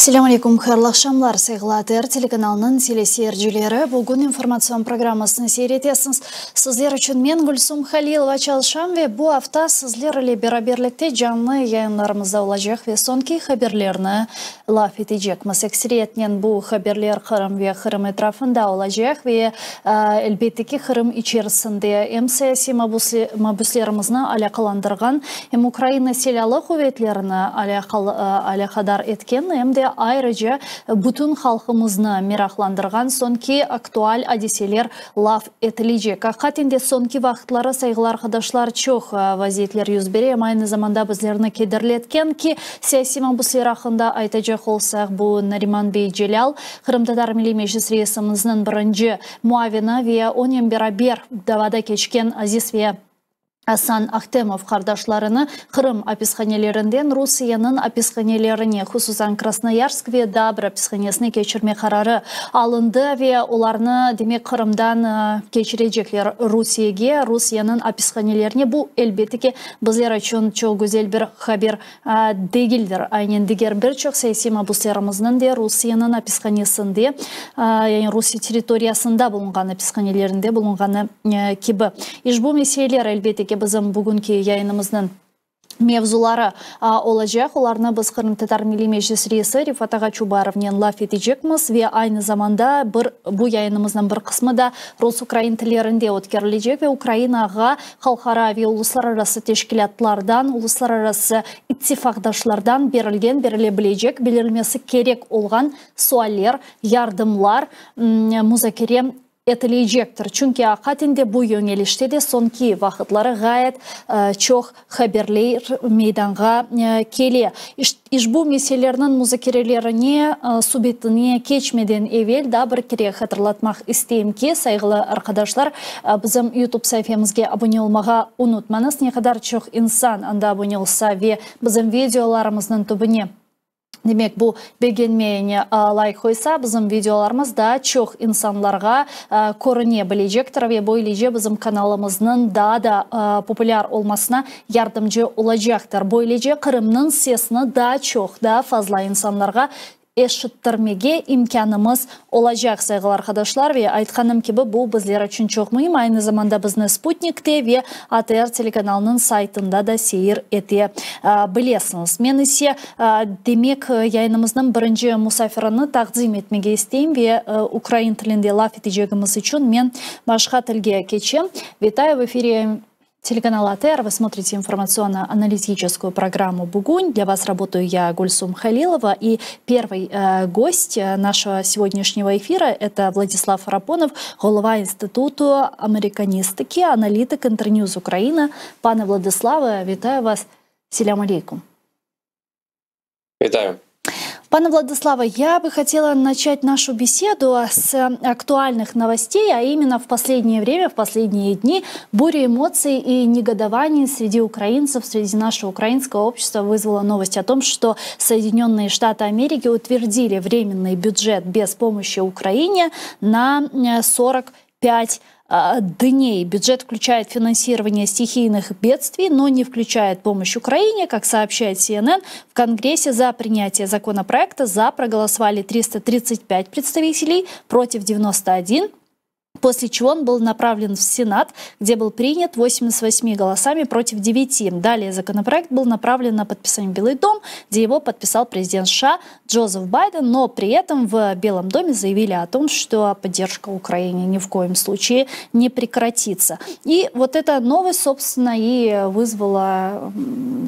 Selâm aleyküm, hayırlı aqşamlar, sayğılı ATR telekanalınıñ teleseyircileri. Bugün informatsion programmasını seyir etesiñiz. Sizler içün men, Gülsum Halilova, çalışam ve bu afta sizler ile beraberlikte canlı yayınlarımızda olacaq ve soñki haberlerni laf etecekmiz. Ekseriyetnen bu haberler Qırım ve Qırım etrafında olacaq ve, elbette ki, Qırım içerisinde em siyasiy mabüslerimizni alâqalandırğan, em Ukraina Silâlı quvetlerini alâqadar etken, em de ayrıca bütün halqımıznı meraqlandırğan soñki aktual adiseler laf etilecek. Aqiqaten de soñki vaqıtları, sayğılı arqadaşlar, çoq vaziyetler yüz bere, em aynı zamanda bizlerni kederletken ki, siyasiy mabüsler aqqında aytacaq olsaq, bu Nariman bey Celâl, Qırımtatar Milliy Meclis reisimizniñ birinci muavini ve onen beraber davada keçken Aziz ve Asan Ahtemov qardaşlarını Qırım apishanelerinden Rusiyeniñ apishanelerine, hususan Krasnoyarsk ve daa bir apishanesine keçirme qararı alındı ve olarnı, demek, Qırımdan keçirecekler Rusiyege, Rusiyeniñ apishanelerine. Bu, elbette ki, bizler içün çoq güzel bir haber degildir. Aynen diger bir çoq siyasiy mabuslerimizniñ de Rusiyeniñ apishanesinde, yani Rusiye territoriyasında bulunğan apishanelerinde bulunğanı kibi. İşbu meseleler, elbette ki, bizim bugünki yayınımıznıñ mevzuları olacaq. Olarnı biz Qırımtatar Milliy Meclis reisi Refat ağa Çubarovnen laf etecekmiz ve aynı zamanda bir bu yayınımıznıñ bir qısmı da rus-ukrain tillerinde ötkerilecek ve Ukrainağa halqara ve uluslararası teşkilâtlardan, uluslararası ittifaqdaşlardan berilgen, berile bilecek, berilmesi kerek olğan sualler, yardımlar muzakere etilecektir. Çünki aqiqaten de bu yöñelişte de soñki vaqıtları ğayet çoq haberler meydanğa kele. İşbu meselelerniñ muzakerelerine, subetine keçmeden evel daa bir kere hatırlatmaq isteyim ki, sayğılı arqadaşlar, bizim YouTube saifemizge abone olmağa unutmañız. Ne qadar çoq insan anda abone olsa ve bizim videolarımıznıñ tübüne, demek, bu begenmeyine layk qoysa, bizim videolarımız daa çoq insanlarğa körüne bilecektir ve böylece bizim kanalımıznıñ daa da populâr olmasına yardımcı olacaqtır. Böylece Qırımnıñ sesini daa çoq, daa fazla insanlarğa eşittirmege imkânımız olacaq, sayğılı arqadaşlar. Ve aytqanım kibi, bu bizler içün çoq müim. Aynı zamanda bizni Sputnikte ve ATR telekanalınıñ saytında da seyir ete bilesiñiz. Men ise, demek, yayınımıznıñ birinci musafirini taqdim etmege isteyim ve ukrain tilinde laf etecegimiz içün men başqa tilge keçem. Витаю в эфире телеканала АТР. Вы смотрите информационно-аналитическую программу «Бугунь». Для вас работаю я, Гульсум Халилова. И первый гость нашего сегодняшнего эфира – это Владислав Фарапонов, голова Института американистики, аналитик Интерньюз Украина. Пане Владиславе, вітаю вас. Селям алейкум. Вітаю. Пане Владиславе, я бы хотела начать нашу беседу с актуальных новостей, а именно в последнее время, в последние дни буря эмоций и негодований среди украинцев, среди нашего украинского общества вызвала новость о том, что Соединенные Штаты Америки утвердили временный бюджет без помощи Украине на 45 дней. Бюджет включает финансирование стихийных бедствий, но не включает помощь Украине. Как сообщает CNN, в Конгрессе за принятие законопроекта за проголосовали 335 представителей, против 91, после чего он был направлен в Сенат, где был принят 88 голосами против 9. Далее законопроект был направлен на подписание в Белый дом, где его подписал президент США Джозеф Байден, но при этом в Белом доме заявили о том, что поддержка Украине ни в коем случае не прекратится. И вот эта новость, собственно, и вызвала,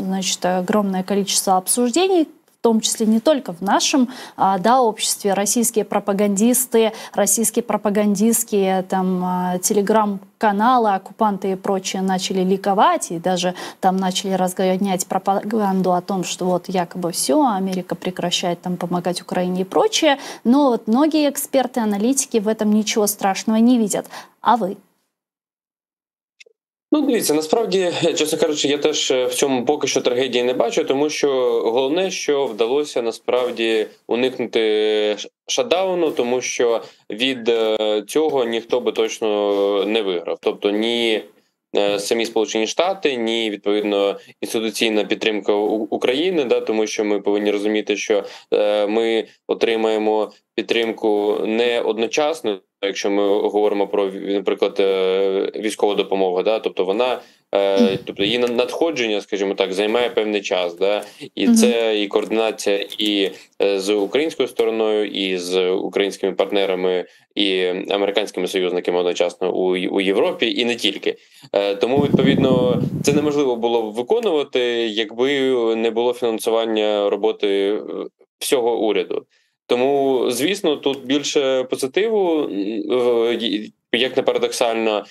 значит, огромное количество обсуждений, в том числе не только в нашем, да, обществе. Российские пропагандисты, российские пропагандистские там телеграм-каналы, оккупанты и прочее начали ликовать и даже там начали разгонять пропаганду о том, что вот якобы все, Америка прекращает там помогать Украине и прочее. Но вот многие эксперты, аналитики в этом ничего страшного не видят. А вы? Ну, дивіться, насправді, чесно кажучи, я теж в цьому поки що трагедії не бачу, тому що головне, що вдалося насправді уникнути шатдауну, тому що від цього ніхто би точно не виграв. Тобто ні Самі Сполучені Штати, ні відповідно інституційна підтримка України, да, тому що ми повинні розуміти, що ми отримаємо підтримку не одночасно, якщо ми говоримо про, наприклад, військову допомогу, да, тобто вона, тобто її надходження, скажімо так, займає певний час, да, і це і координація і з українською стороною, і з українськими партнерами, і американськими союзниками одночасно у Європі, і не тільки. Тому, відповідно, це неможливо було б виконувати, якби не було фінансування роботи всього уряду. Тому, звісно, тут більше позитиву, як не парадоксально.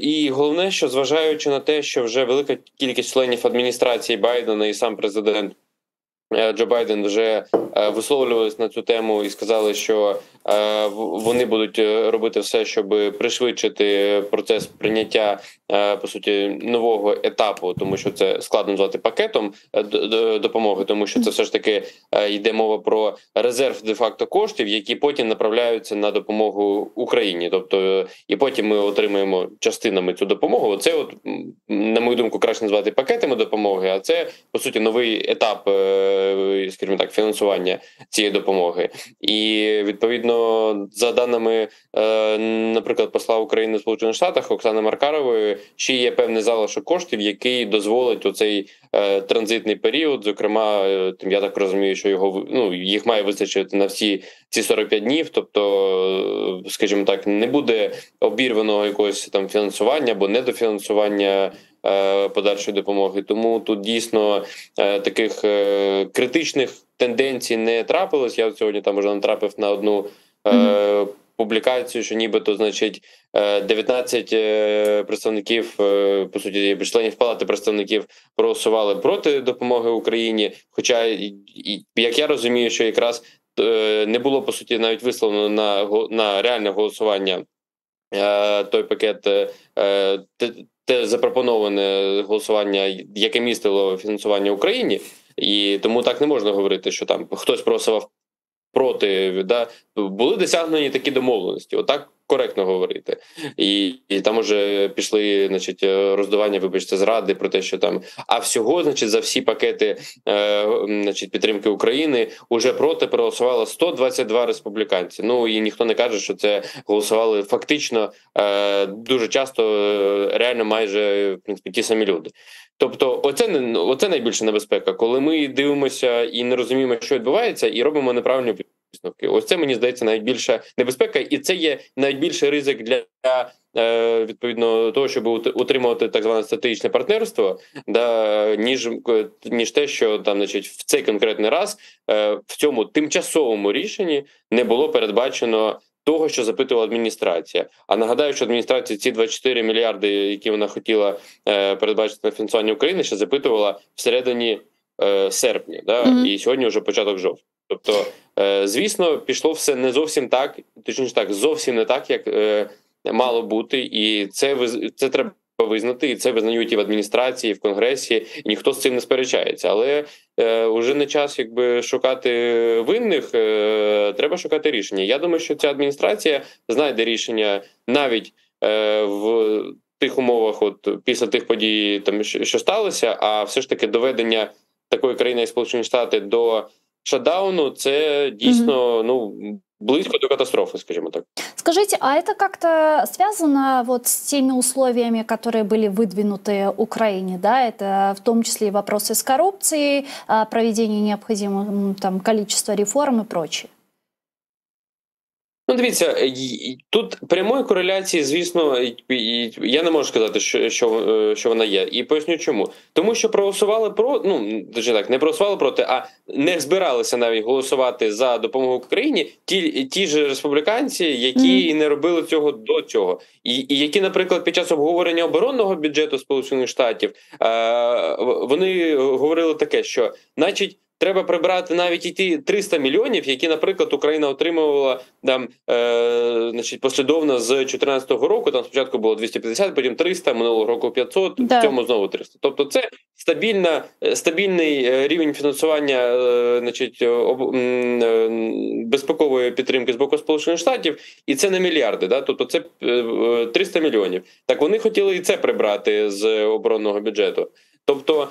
І головне, що зважаючи на те, що вже велика кількість членів адміністрації Байдена і сам президент Джо Байден вже висловлювалися на цю тему і сказали, що вони будуть робити все, щоб пришвидшити процес прийняття, по суті, нового етапу, тому що це складно назвати пакетом допомоги, тому що це все ж таки йде мова про резерв де-факто коштів, які потім направляються на допомогу Україні. Тобто, і потім ми отримаємо частинами цю допомогу. Це, от, на мою думку, краще назвати пакетами допомоги, а це, по суті, новий етап, скажімо так, фінансування цієї допомоги. І, відповідно, за даними, наприклад, посла України в Сполучених Штатах Оксани Маркарової, ще є певний залишок коштів, який дозволить оцей транзитний період, зокрема, я так розумію, що їх має вистачити на всі ці 45 днів, тобто, скажімо так, не буде обірваного якогось там фінансування або недофінансування подальшої допомоги. Тому тут дійсно таких критичних тенденцій не трапилось. Я сьогодні там уже натрапив на одну публікацію, що нібито, значить, 19 представників, по суті, членів Палати представників проголосували проти допомоги Україні, хоча, як я розумію, що якраз не було, по суті, навіть висловлено на реальне голосування той пакет, те запропоноване голосування, яке містило фінансування Україні, і тому так не можна говорити, що там хтось проголосував проти, да? Були досягнені такі домовленості, отак коректно говорити. І там уже пішли, значить, роздування, вибачте, зради про те, що там... А всього, значить, за всі пакети, значить, підтримки України уже проти проголосувало 122 республіканці. І ніхто не каже, що це голосували фактично, дуже часто, реально майже, в принципі, ті самі люди. Тобто оце найбільша небезпека, коли ми дивимося і не розуміємо, що відбувається, і робимо неправильні висновки. Ось це, мені здається, найбільша небезпека, і це є найбільший ризик для, відповідно, того, щоб утримувати так зване стратегічне партнерство, да, ніж те, що там, значить, в цей конкретний раз, в цьому тимчасовому рішенні не було передбачено того, що запитувала адміністрація. А нагадаю, що адміністрація ці 24 мільярди, які вона хотіла передбачити на фінансування України, ще запитувала всередині серпня, да? І сьогодні вже початок жовтня. Тобто, звісно, пішло все не зовсім так, точніше так, зовсім не так, як мало бути, і це треба визнати, і це визнають і в адміністрації, і в Конгресі, і ніхто з цим не сперечається. Але уже не час, якби, шукати винних, треба шукати рішення. Я думаю, що ця адміністрація знайде рішення навіть в тих умовах, от після тих подій, там, що сталося, а все ж таки доведення такої країни, як Сполучені Штати, до шатдауну, це дійсно, близько до катастрофи, скажімо так. Скажите, а это как-то связано с теми условиями, которые были выдвинуты Украине, да? Это в том числе и вопросы с коррупцией, проведение необходимого количества реформ и прочее? Дивіться, тут прямої кореляції, звісно, я не можу сказати, що вона є. І поясню чому. Тому що проголосували про, ну, точніше так, не проголосували проти, а не збиралися навіть голосувати за допомогу Україні ті ж республіканці, які не робили цього до цього. І які, наприклад, під час обговорення оборонного бюджету Сполучених Штатів, вони говорили таке, що, значить, Треба прибрати навіть і ті 300 мільйонів, які, наприклад, Україна отримувала там, значить, послідовно з 2014 року. Там спочатку було 250, потім 300, минулого року 500, в цьому знову 300. Тобто це стабільний рівень фінансування значить, безпекової підтримки з боку Сполучених Штатів, і це не мільярди, да? Тобто це 300 мільйонів. Так вони хотіли і це прибрати з оборонного бюджету. Тобто,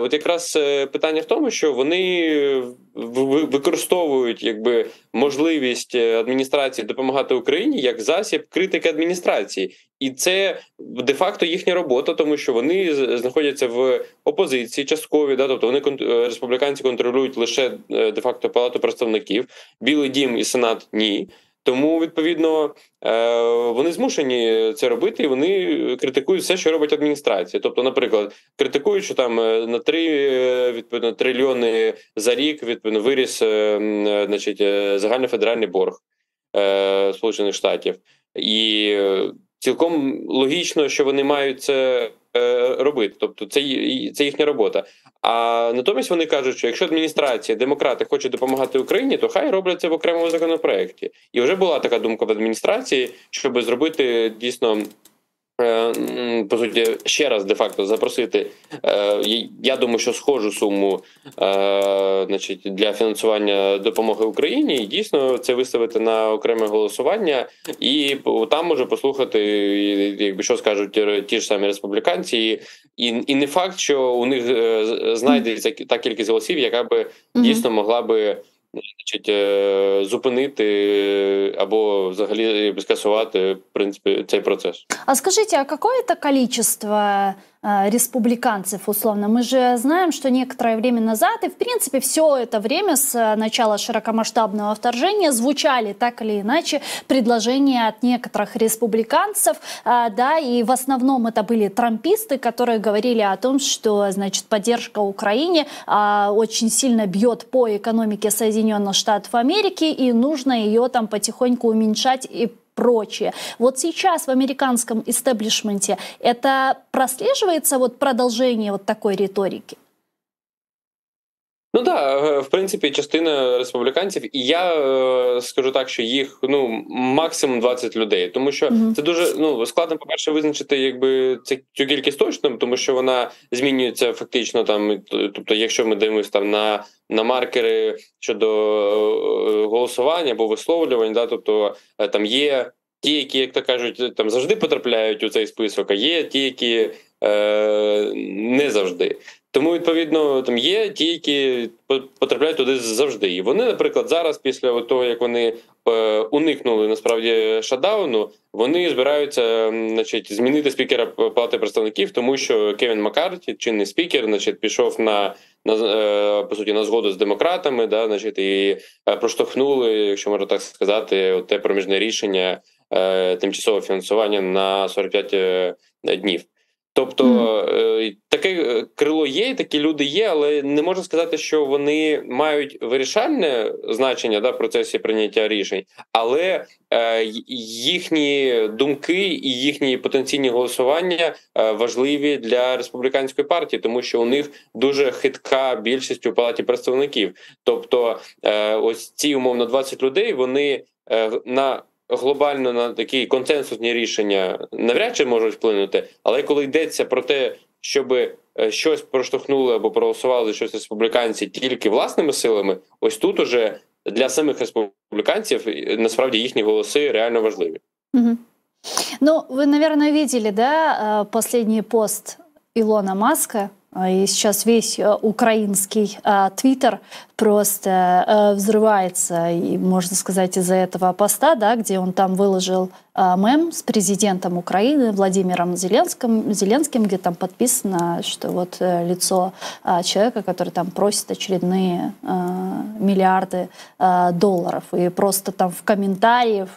от якраз питання в тому, що вони використовують якби можливість адміністрації допомагати Україні як засіб критики адміністрації, і це де-факто їхня робота, тому що вони знаходяться в опозиції частковій, да, тобто вони республіканці контролюють лише де-факто Палату представників, Білий Дім і Сенат ні. Тому, відповідно, вони змушені це робити, і вони критикують все, що робить адміністрація. Тобто, наприклад, критикують, що там на 3, відповідно, трильйони за рік, відповідно, виріс, значить, загальнофедеральний борг Сполучених Штатів. І цілком логічно, що вони мають це робити. Тобто це їхня робота. А натомість вони кажуть, що якщо адміністрація, демократи хочуть допомагати Україні, то хай роблять це в окремому законопроекті. І вже була така думка в адміністрації, щоб зробити дійсно, по суті, ще раз де-факто запросити, я думаю, що схожу суму, значить, для фінансування допомоги Україні, і дійсно це виставити на окреме голосування, і там може послухати, якби, що скажуть ті ж самі республіканці, і не факт, що у них знайдеться та кількість голосів, яка би дійсно могла би, значить, зупинити або взагалі скасувати, в принципі, цей процес. А скажите, а какое это количество республиканцев, условно? Мы же знаем, что некоторое время назад, и в принципе все это время с начала широкомасштабного вторжения звучали так или иначе предложения от некоторых республиканцев, да, и в основном это были трамписты, которые говорили о том, что, значит, поддержка Украине очень сильно бьет по экономике Соединенных Штатов Америки, и нужно ее там потихоньку уменьшать и прочее. Вот сейчас в американском истеблишменте это прослеживается, вот продолжение вот такой риторики? Ну так, да, в принципі, частина республіканців, і я скажу так, що їх, ну, максимум 20 людей, тому що це дуже, ну, складно, по-перше, визначити якби цю кількість точно, тому що вона змінюється фактично там. Тобто, якщо ми дивимося там на маркери щодо голосування або висловлювань, да, тобто там є ті, які, як то кажуть, там завжди потрапляють у цей список, а є ті, які не завжди. Тому, відповідно, там є ті, які потрапляють туди завжди. І вони, наприклад, зараз, після того, як вони уникнули насправді шатдауну, вони збираються, значить, змінити спікера Палати представників, тому що Кевін Маккарті, чинний спікер, значить, пішов на по суті на згоду з демократами, да, значить, і проштовхнули, якщо можна так сказати, те проміжне рішення тимчасового фінансування на 45 днів. Тобто таке крило є, такі люди є, але не можна сказати, що вони мають вирішальне значення, да, в процесі прийняття рішень, але їхні думки і їхні потенційні голосування важливі для республіканської партії, тому що у них дуже хитка більшість у Палаті представників. Тобто ось ці, умовно, 20 людей, вони на глобально на такі консенсусні рішення навряд чи можуть вплинути, але коли йдеться про те, щоб щось проштовхнули або проголосували щось республіканці тільки власними силами, ось тут уже для самих республіканців насправді їхні голоси реально важливі. Угу. Ну, вы, наверное, видели, да, последний пост Илона Маска? И сейчас весь украинский твиттер просто взрывается, и, можно сказать, из-за этого поста, да, где он там выложил мем с президентом Украины Владимиром Зеленским, где там подписано, что вот лицо человека, который там просит очередные миллиарды долларов. И просто там в комментариях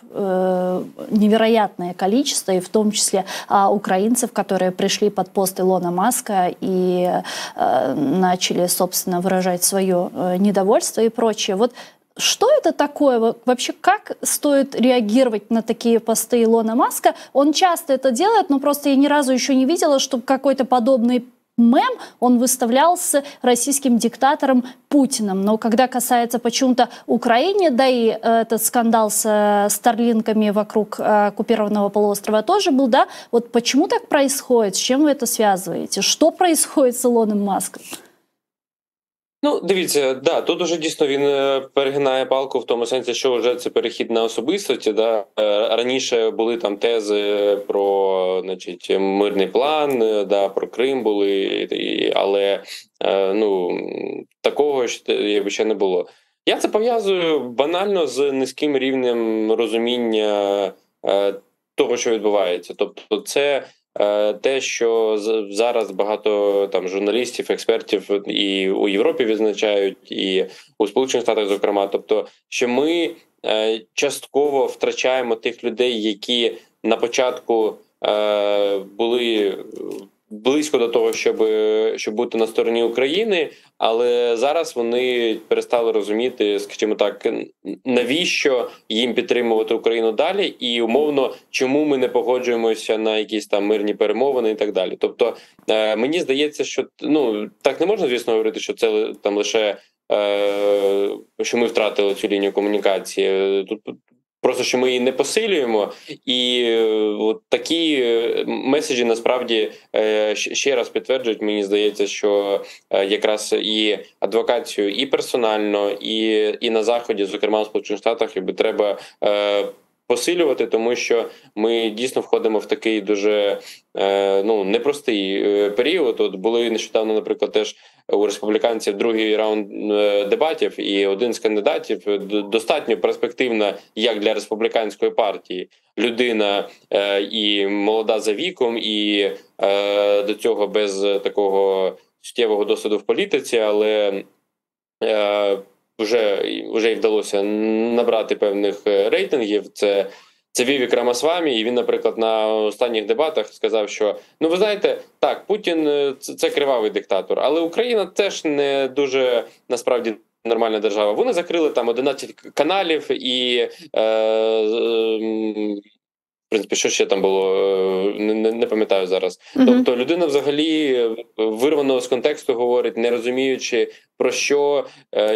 невероятное количество, и в том числе украинцев, которые пришли под пост Илона Маска и начали, собственно, выражать свое недовольство и прочее. Вот что это такое? Вообще, как стоит реагировать на такие посты Илона Маска? Он часто это делает, но просто я ни разу еще не видела, чтобы какой-то подобный мем он выставлял с российским диктатором Путиным. Но когда касается почему-то Украины, да и этот скандал с старлинками вокруг оккупированного полуострова тоже был, да, вот почему так происходит, с чем вы это связываете, что происходит с Илоном Маском? Ну, дивіться, да, тут уже дійсно він перегинає палку в тому сенсі, що вже це перехід на особистості. Да. Раніше були там тези про, значить, мирний план, да, про Крим були, але ну, такого ж якби ще не було. Я це пов'язую банально з низьким рівнем розуміння того, що відбувається. Тобто, це те, що зараз багато там журналістів, експертів і у Європі відзначають, і у Сполучених Штатах, зокрема, тобто, що ми частково втрачаємо тих людей, які на початку були близько до того, щоб бути на стороні України, але зараз вони перестали розуміти, скажімо так, навіщо їм підтримувати Україну далі, і умовно, чому ми не погоджуємося на якісь там мирні перемовини і так далі. Тобто, мені здається, що, ну, так не можна, звісно, говорити, що це там лише що ми втратили цю лінію комунікації. Тут просто, що ми її не посилюємо, і от такі меседжі насправді ще раз підтверджують, мені здається, що якраз і адвокацію, і персонально, і на Заході, зокрема у Сполучених Штатах, якби треба посилювати, тому що ми дійсно входимо в такий дуже ну, непростий період. От були нещодавно, наприклад, теж у республіканців другий раунд дебатів, і один з кандидатів, достатньо перспективна як для республіканської партії людина, і молода за віком, і до цього без такого суттєвого досвіду в політиці, але вже й вдалося набрати певних рейтингів. Це Вівік Рамасвамі, і він, наприклад, на останніх дебатах сказав, що, ну, ви знаєте, так, Путін це кривавий диктатор, але Україна теж не дуже, насправді, нормальна держава. Вони закрили там 11 каналів і, в принципі, що ще там було, не пам'ятаю зараз. Тобто людина взагалі вирвано з контексту говорить, не розуміючи про що,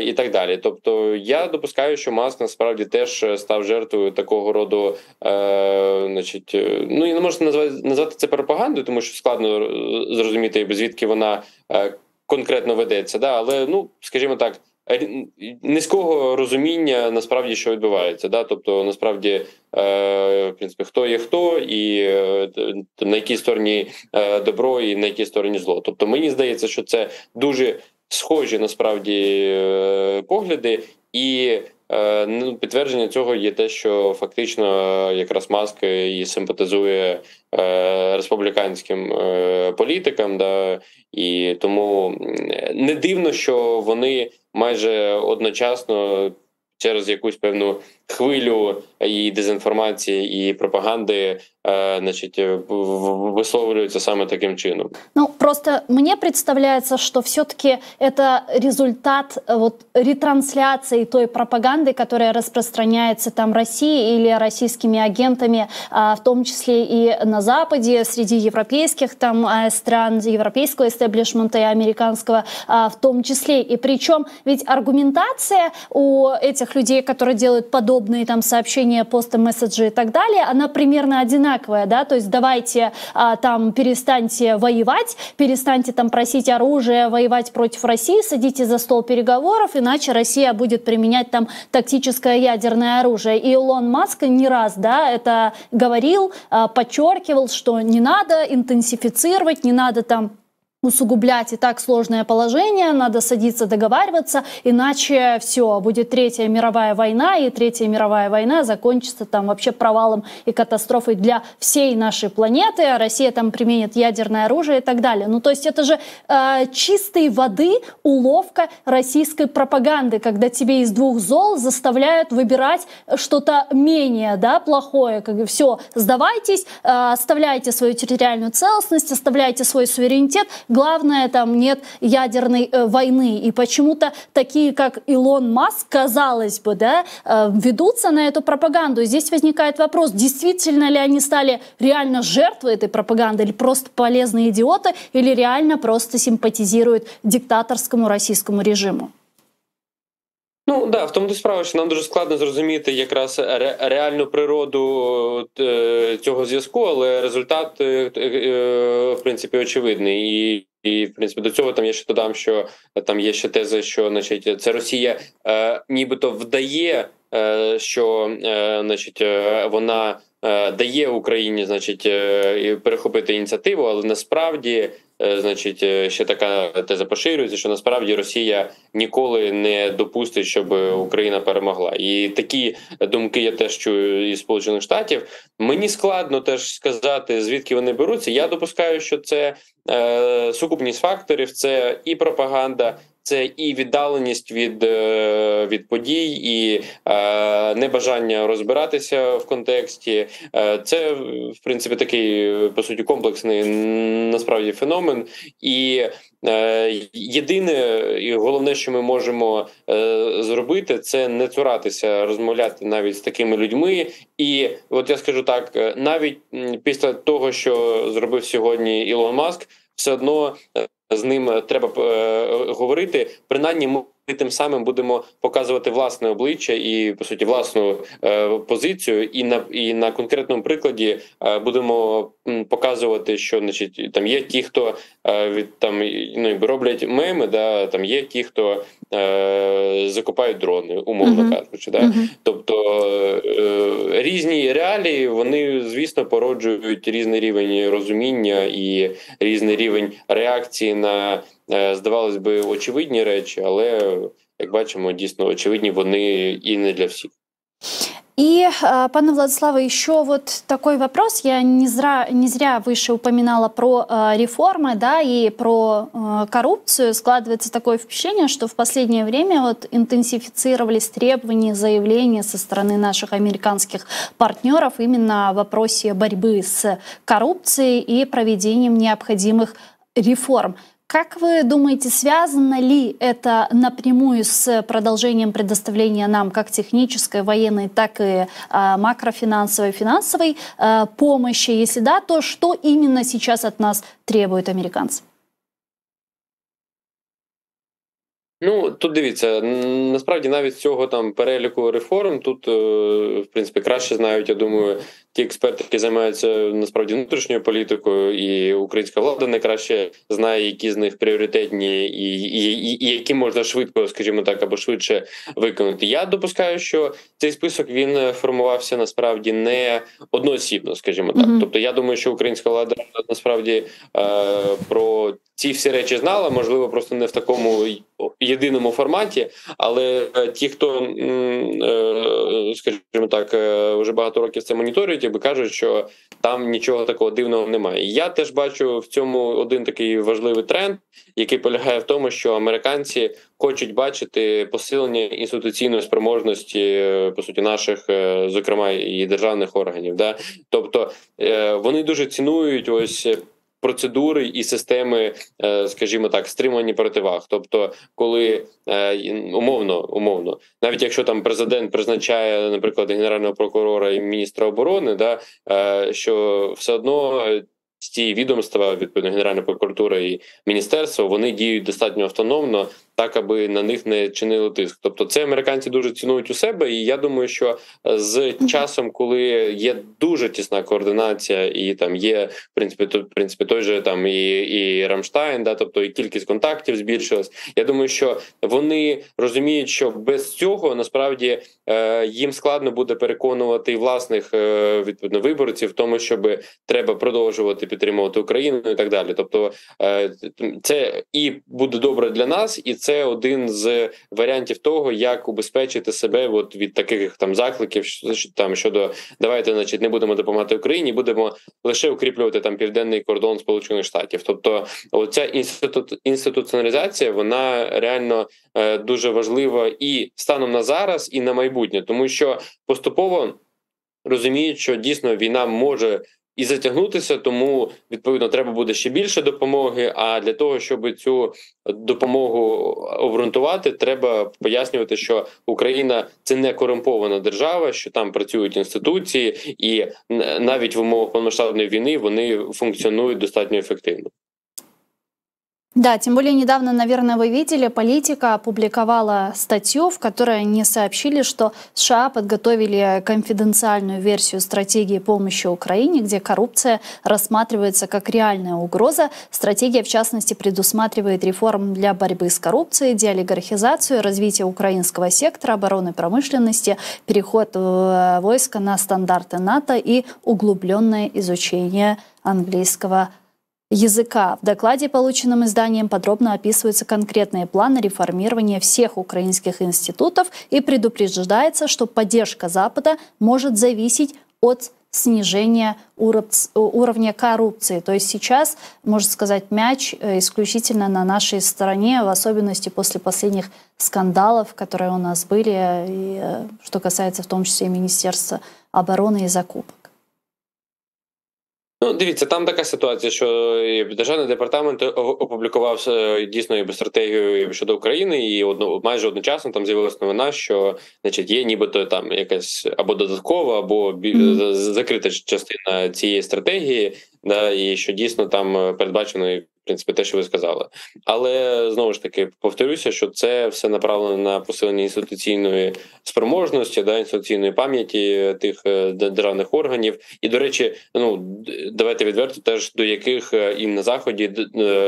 і так далі. Тобто я допускаю, що Маск насправді теж став жертвою такого роду, значить, ну, я не можу назвати це пропагандою, тому що складно зрозуміти, звідки вона конкретно ведеться, да? Але, ну, скажімо так, низького розуміння насправді, що відбувається, да? Тобто, насправді, в принципі, хто є хто і на якій стороні добро і на якій стороні зло. Тобто, мені здається, що це дуже схожі, насправді, погляди, і підтвердження цього є те, що фактично якраз Маск і симпатизує республіканським політикам, да, і тому не дивно, що вони майже одночасно через якусь певну хвилю і дезінформації, і пропаганди висловлюються саме таким чином. Просто мне представляется, что все-таки это результат ретрансляции той пропаганды, которая распространяется там Россией или российскими агентами, в том числе и на Западе, среди европейских стран, европейского истеблишмента и американского, в том числе. И причем ведь аргументация у этих людей, которые делают подобные сообщения, посты, месседжи и так далее, она примерно одинаковая, да, то есть давайте, перестаньте воевать, перестаньте просить оружие, воевать против России, садитесь за стол переговоров, иначе Россия будет применять тактическое ядерное оружие. И Илон Маск не раз, да, это говорил, подчеркивал, что не надо интенсифицировать, не надо усугублять и так сложное положение, надо садиться договариваться, иначе все, будет Третья мировая война, и Третья мировая война закончится вообще провалом и катастрофой для всей нашей планеты, а Россия применит ядерное оружие и так далее. То есть это же чистой воды уловка российской пропаганды, когда тебе из двух зол заставляют выбирать что-то менее, да, плохое, как бы все, сдавайтесь, оставляйте свою территориальную целостность, оставляйте свой суверенитет, Главное, там нет ядерной войны. И почему-то такие, как Илон Маск, казалось бы, да, ведутся на эту пропаганду. И здесь возникает вопрос, действительно ли они стали реально жертвой этой пропаганды, или просто полезные идиоты, или реально просто симпатизируют диктаторскому российскому режиму? Ну да, в тому справа, що нам дуже складно зрозуміти якраз реальну природу цього зв'язку, але результат, в принципі, очевидний. І, в принципі, до цього там я ще додам, що там є ще тези, що, значить, це Росія нібито вдає, що, значить, вона дає Україні, значить, перехопити ініціативу, але насправді, значить, ще така теза поширюється, що насправді Росія ніколи не допустить, щоб Україна перемогла. І такі думки я теж чую із Сполучених Штатів. Мені складно теж сказати, звідки вони беруться. Я допускаю, що це сукупність факторів, це і пропаганда, це і віддаленість від подій, і небажання розбиратися в контексті. Це, в принципі, такий, по суті, комплексний, насправді, феномен. І єдине і головне, що ми можемо зробити, це не цуратися розмовляти навіть з такими людьми. І от я скажу так, навіть після того, що зробив сьогодні Ілон Маск, все одно з ним треба говорити. Принаймні ми тим самим будемо показувати власне обличчя і, по суті, власну позицію, і на конкретному прикладі будемо показувати, що, значить, там є ті, хто від, там, ну, якби роблять меми, да, там є ті, хто закупають дрони, умовно кажучи. Да? Тобто різні реалії, вони, звісно, породжують різний рівень розуміння і різний рівень реакції на, здавалось би, очевидні речі, але, як бачимо, дійсно очевидні вони і не для всіх. И, пане Владиславе, еще вот такой вопрос. Я не зря выше упоминала про реформы, да, и про коррупцию. Складывается такое впечатление, что в последнее время вот интенсифицировались требования, заявления со стороны наших американских партнеров именно в вопросе борьбы с коррупцией и проведением необходимых реформ. Как вы думаете, связано ли это напрямую с продолжением предоставления нам как технической, военной, так и макрофинансовой, финансовой помощи? Если да, то что именно сейчас от нас требуют американцы? Ну, тут дивіться, насправді навіть з цього там переліку реформ тут, в принципі, краще знають, я думаю, ті експерти, які займаються насправді внутрішньою політикою, і українська влада найкраще знає, які з них пріоритетні і які можна швидко, скажімо так, або швидше виконати. Я допускаю, що цей список він формувався насправді не одноосібно, скажімо так. Тобто, я думаю, що українська влада насправді про ці всі речі знала, можливо, просто не в такому єдиному форматі, але ті, хто, скажімо так, вже багато років це моніторюють, якби кажуть, що там нічого такого дивного немає. Я теж бачу в цьому один такий важливий тренд, який полягає в тому, що американці хочуть бачити посилення інституційної спроможності, по суті, наших, зокрема, і державних органів. Да? Тобто вони дуже цінують ось процедури і системи, скажімо так, стримування противаг. Тобто, коли умовно, навіть якщо там президент призначає, наприклад, генерального прокурора і міністра оборони, да, що все одно ці відомства, відповідно, Генеральна прокуратура і міністерство, вони діють достатньо автономно, так аби на них не чинили тиск. Тобто, це американці дуже цінують у себе, і я думаю, що з часом, коли є дуже тісна координація, і там є в принципі той же там і Рамштайн, да, тобто і кількість контактів збільшилась. Я думаю, що вони розуміють, що без цього насправді їм складно буде переконувати і власних відповідно виборців в тому, щоб треба продовжувати підтримувати Україну і так далі. Тобто, це і буде добре для нас, і це один з варіантів того, як убезпечити себе от від таких там закликів, там щодо давайте, значить, не будемо допомагати Україні, будемо лише укріплювати там південний кордон Сполучених Штатів. Тобто, оця інституціоналізація, вона реально дуже важлива і станом на зараз, і на майбутнє, тому що поступово розуміють, що дійсно війна може. і затягнутися, тому відповідно треба буде ще більше допомоги. А для того, щоб цю допомогу обґрунтувати, треба пояснювати, що Україна це не корумпована держава, що там працюють інституції, і навіть в умовах повномасштабної війни вони функціонують достатньо ефективно. Да, тем более недавно, наверное, вы видели, Политико опубликовала статью, в которой они сообщили, что США подготовили конфиденциальную версию стратегии помощи Украине, где коррупция рассматривается как реальная угроза. Стратегия, в частности, предусматривает реформ для борьбы с коррупцией, деолигархизацию, развитие украинского сектора, обороны промышленности, переход войска на стандарты НАТО и углубленное изучение английского языка. В докладе, полученном изданием, подробно описываются конкретные планы реформирования всех украинских институтов и предупреждается, что поддержка Запада может зависеть от снижения уровня коррупции. То есть сейчас, можно сказать, мяч исключительно на нашей стороне, в особенности после последних скандалов, которые у нас были, и что касается в том числе и Министерства обороны и закупок. Ну, дивіться, там така ситуація, що державний департамент опублікував дійсно стратегію щодо України, і майже одночасно там з'явилася новина, що, значить, є нібито там якась або додаткова, або закрита частина цієї стратегії, да, і що дійсно там передбачено, в принципі, те, що ви сказали. Але, знову ж таки, повторюся, що це все направлено на посилення інституційної спроможності, да, інституційної пам'яті тих державних органів. І, до речі, ну, давайте відверто, теж до яких і на Заході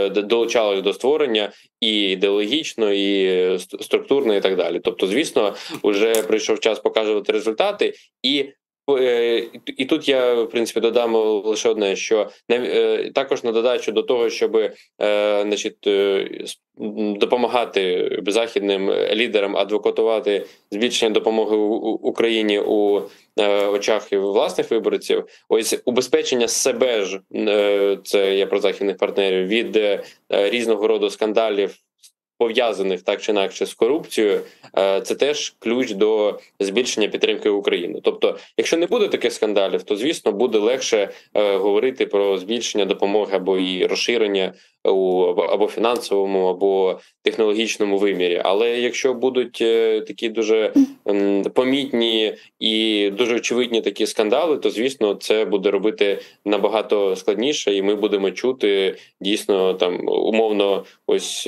долучались до створення і ідеологічно, і структурно, і так далі. Тобто, звісно, вже прийшов час показувати результати, і тут я, в принципі, додам лише одне, що також на додачу до того, щоб значить, допомагати західним лідерам адвокатувати збільшення допомоги Україні у очах і власних виборців, ось убезпечення себе ж, це я про західних партнерів, від різного роду скандалів, пов'язаних так чи інакше з корупцією, це теж ключ до збільшення підтримки України. Тобто, якщо не буде таких скандалів, то, звісно, буде легше говорити про збільшення допомоги або її розширення у або фінансовому, або технологічному вимірі. Але якщо будуть такі дуже помітні і дуже очевидні такі скандали, то, звісно, це буде робити набагато складніше, і ми будемо чути дійсно там умовно ось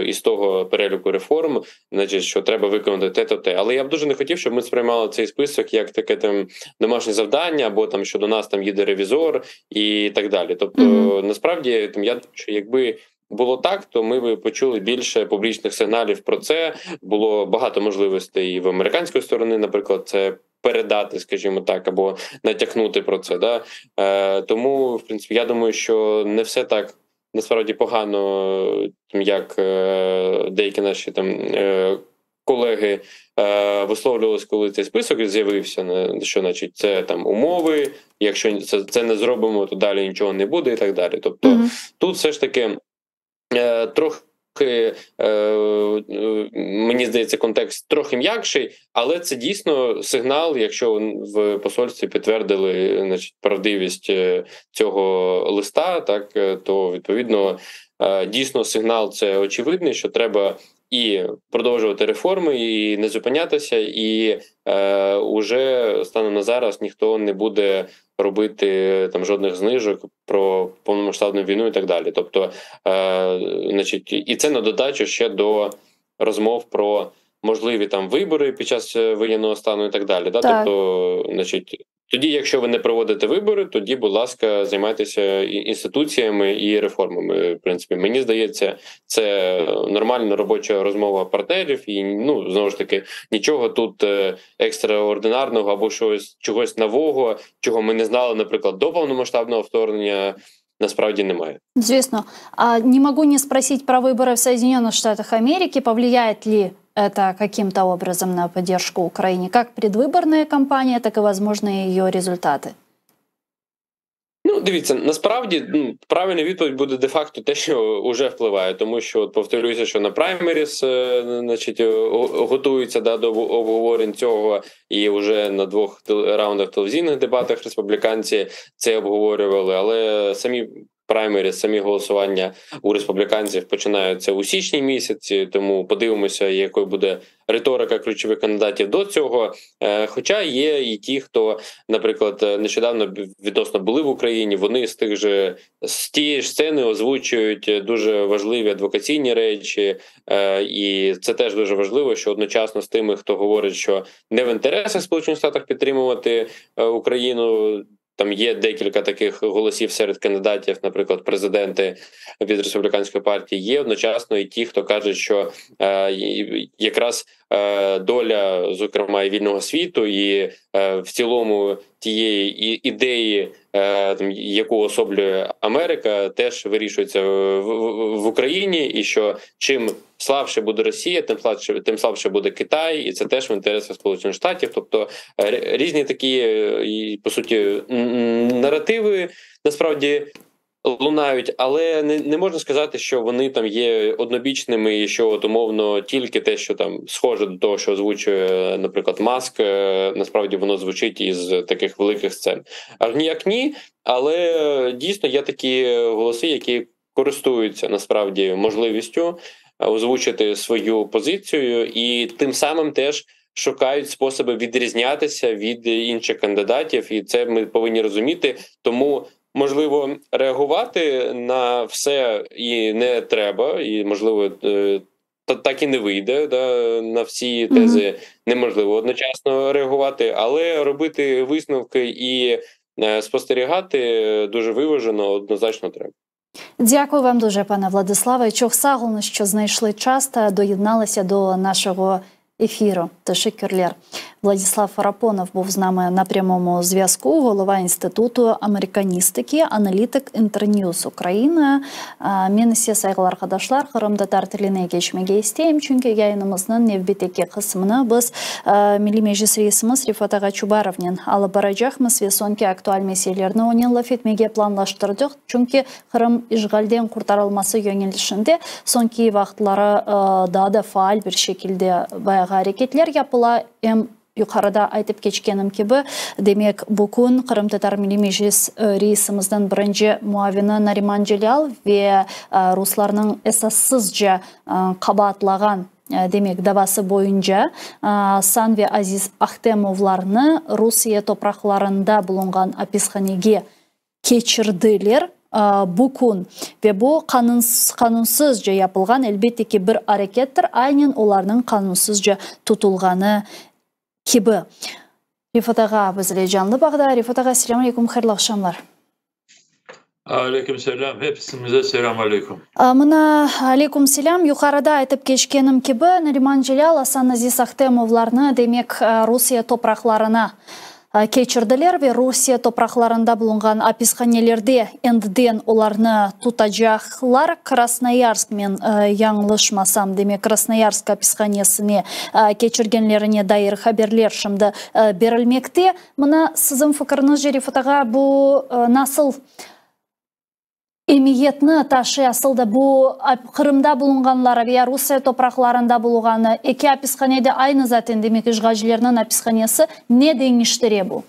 із того переліку реформ, значить, що треба виконати те-то те. Але я б дуже не хотів, щоб ми сприймали цей список як таке там домашнє завдання, або там, що до нас там їде ревізор і так далі. Тобто, насправді, там, я думаю, що якби було так, то ми би почули більше публічних сигналів про це. Було багато можливостей і в американської сторони, наприклад, це передати, скажімо так, або натякнути про це. Да? Тому, в принципі, я думаю, що не все так насправді погано, як деякі наші там колеги висловлювались, коли цей список з'явився, що, значить, це там умови, якщо це не зробимо, то далі нічого не буде і так далі. Тобто тут все ж таки трохи, мені здається, контекст трохи м'якший, але це дійсно сигнал, якщо в посольстві підтвердили, значить, правдивість цього листа, так, то, відповідно, дійсно сигнал це очевидний, що треба і продовжувати реформи, і не зупинятися, і уже станом на зараз ніхто не буде робити там жодних знижок про повномасштабну війну і так далі. Тобто, значить, і це на додачу ще до розмов про можливі там вибори під час воєнного стану і так далі. Да? Тобто, значить, тоді, якщо ви не проводите вибори, тоді, будь ласка, займайтеся інституціями і реформами. В принципі, мені здається, це нормальна робоча розмова партнерів і, ну, знову ж таки, нічого тут екстраординарного або чогось нового, чого ми не знали, наприклад, до повномасштабного вторгнення, насправді немає. Звісно. А не могу не спросить про выборы в Соединенных Штатах Америки. Повлияет ли это каким-то образом на поддержку Украине, как предвыборная кампания, так и возможные ее результаты? Ну, дивіться, насправді, ну, правильна відповідь буде де-факто те, що вже впливає, тому що, от, повторюся, що на праймеріс, значить, готуються, да, до обговорень цього, і вже на двох раундах телевізійних дебатах республіканці це обговорювали, але самі праймеріс, самі голосування у республіканців починаються у січні місяці, тому подивимося, якою буде риторика ключових кандидатів до цього. Хоча є і ті, хто, наприклад, нещодавно відносно були в Україні, вони з тієї ж сцени озвучують дуже важливі адвокаційні речі, і це теж дуже важливо, що одночасно з тими, хто говорить, що не в інтересах Сполучених Штатів підтримувати Україну, там є декілька таких голосів серед кандидатів, наприклад, президенти від республіканської партії, є одночасно і ті, хто каже, що якраз доля, зокрема, і вільного світу, і в цілому тієї ідеї, там, яку особлює Америка, теж вирішується в Україні, і що чим слабше буде Росія, тим слабше буде Китай, і це теж в інтересах Сполучених Штатів. Тобто різні такі, і, по суті, наративи насправді лунають, але не можна сказати, що вони там є однобічними і що от умовно тільки те, що там схоже до того, що озвучує, наприклад, Маск, насправді воно звучить із таких великих сцен. Аж ніяк ні, але дійсно є такі голоси, які користуються насправді можливістю озвучити свою позицію і тим самим теж шукають способи відрізнятися від інших кандидатів, і це ми повинні розуміти, тому можливо, реагувати на все і не треба, і, можливо, так і не вийде, да, на всі тези неможливо одночасно реагувати, але робити висновки і спостерігати дуже виважено однозначно треба. Дякую вам дуже, пане Владиславе. Чох сагол, що знайшли час та доєдналися до нашого ефіру. Teşekkürler. Владислав Фарапонов був з нами на прямому зв'язку, голова Інституту американістики, аналітик Інтерньюз Україна. Men ise sayğılı arkadaşlar, qırımtatar tiline keçmege isteyim, çünki yayınımıznıñ nevbetteki qısmını biz Milliy Meclis reisimiz Refat ağa Çubarovnen alıp baracaqmız ve soñki aktual meselelerni onen laf etmege planlaştırdıq, çünki Qırım işğalden qurtarılması yönelişinde soñki vaqıtları daa da faal bir şekilde bayağı areketler yapıla. Em yuqarıda aytıp keçkenim kibi, demek, bugün Qırımtatar Milliy Meclis reisimizniñ birinci muavini Nariman Celâl ve ruslarnıñ esassızca qabaatlağan demek, davası boyunca Asan ve Aziz Ahtemovlarnı Rusiye topraqlarında bulunğan apishanege keçirdiler. Bugün ve bu qanunsızca yapılğan, elbette ki, bir arekettir, aynen olarnıñ qanunsızca tutulğanı kibi. Refat ağa bizle canlı bağda. Refat ağa, selâm aleyküm, hayırlı aqşamlar. Aleyküm selâm, hepsimize selâm aleyküm. Mına, aleyküm selâm, yuqarıda aytıp keçkenim kibi, Nariman Celâl, Asan Aziz Ahtemovlarnı, demek, Rusiye topraqlarına keçirdiler ve Rusiye topraqlarında bulunğan apishanelerde endiden olarnı tutacaqlar. Krasnoyarsk, men yañlışmasam, demek, Krasnoyarsk apishanesine keçirgenlerine dair haberler şimdi berilmekte. Mına siziñ fikriñizce, Refat ağa, bu nasıl emiyetni taşıy, asıl da bu Qırımda bulunğanları veya Rusiye topraqlarında bulunğanı eki apishanede aynı zaten, demek, işğalcilerniñ apishanesi, ne deñiştire bu?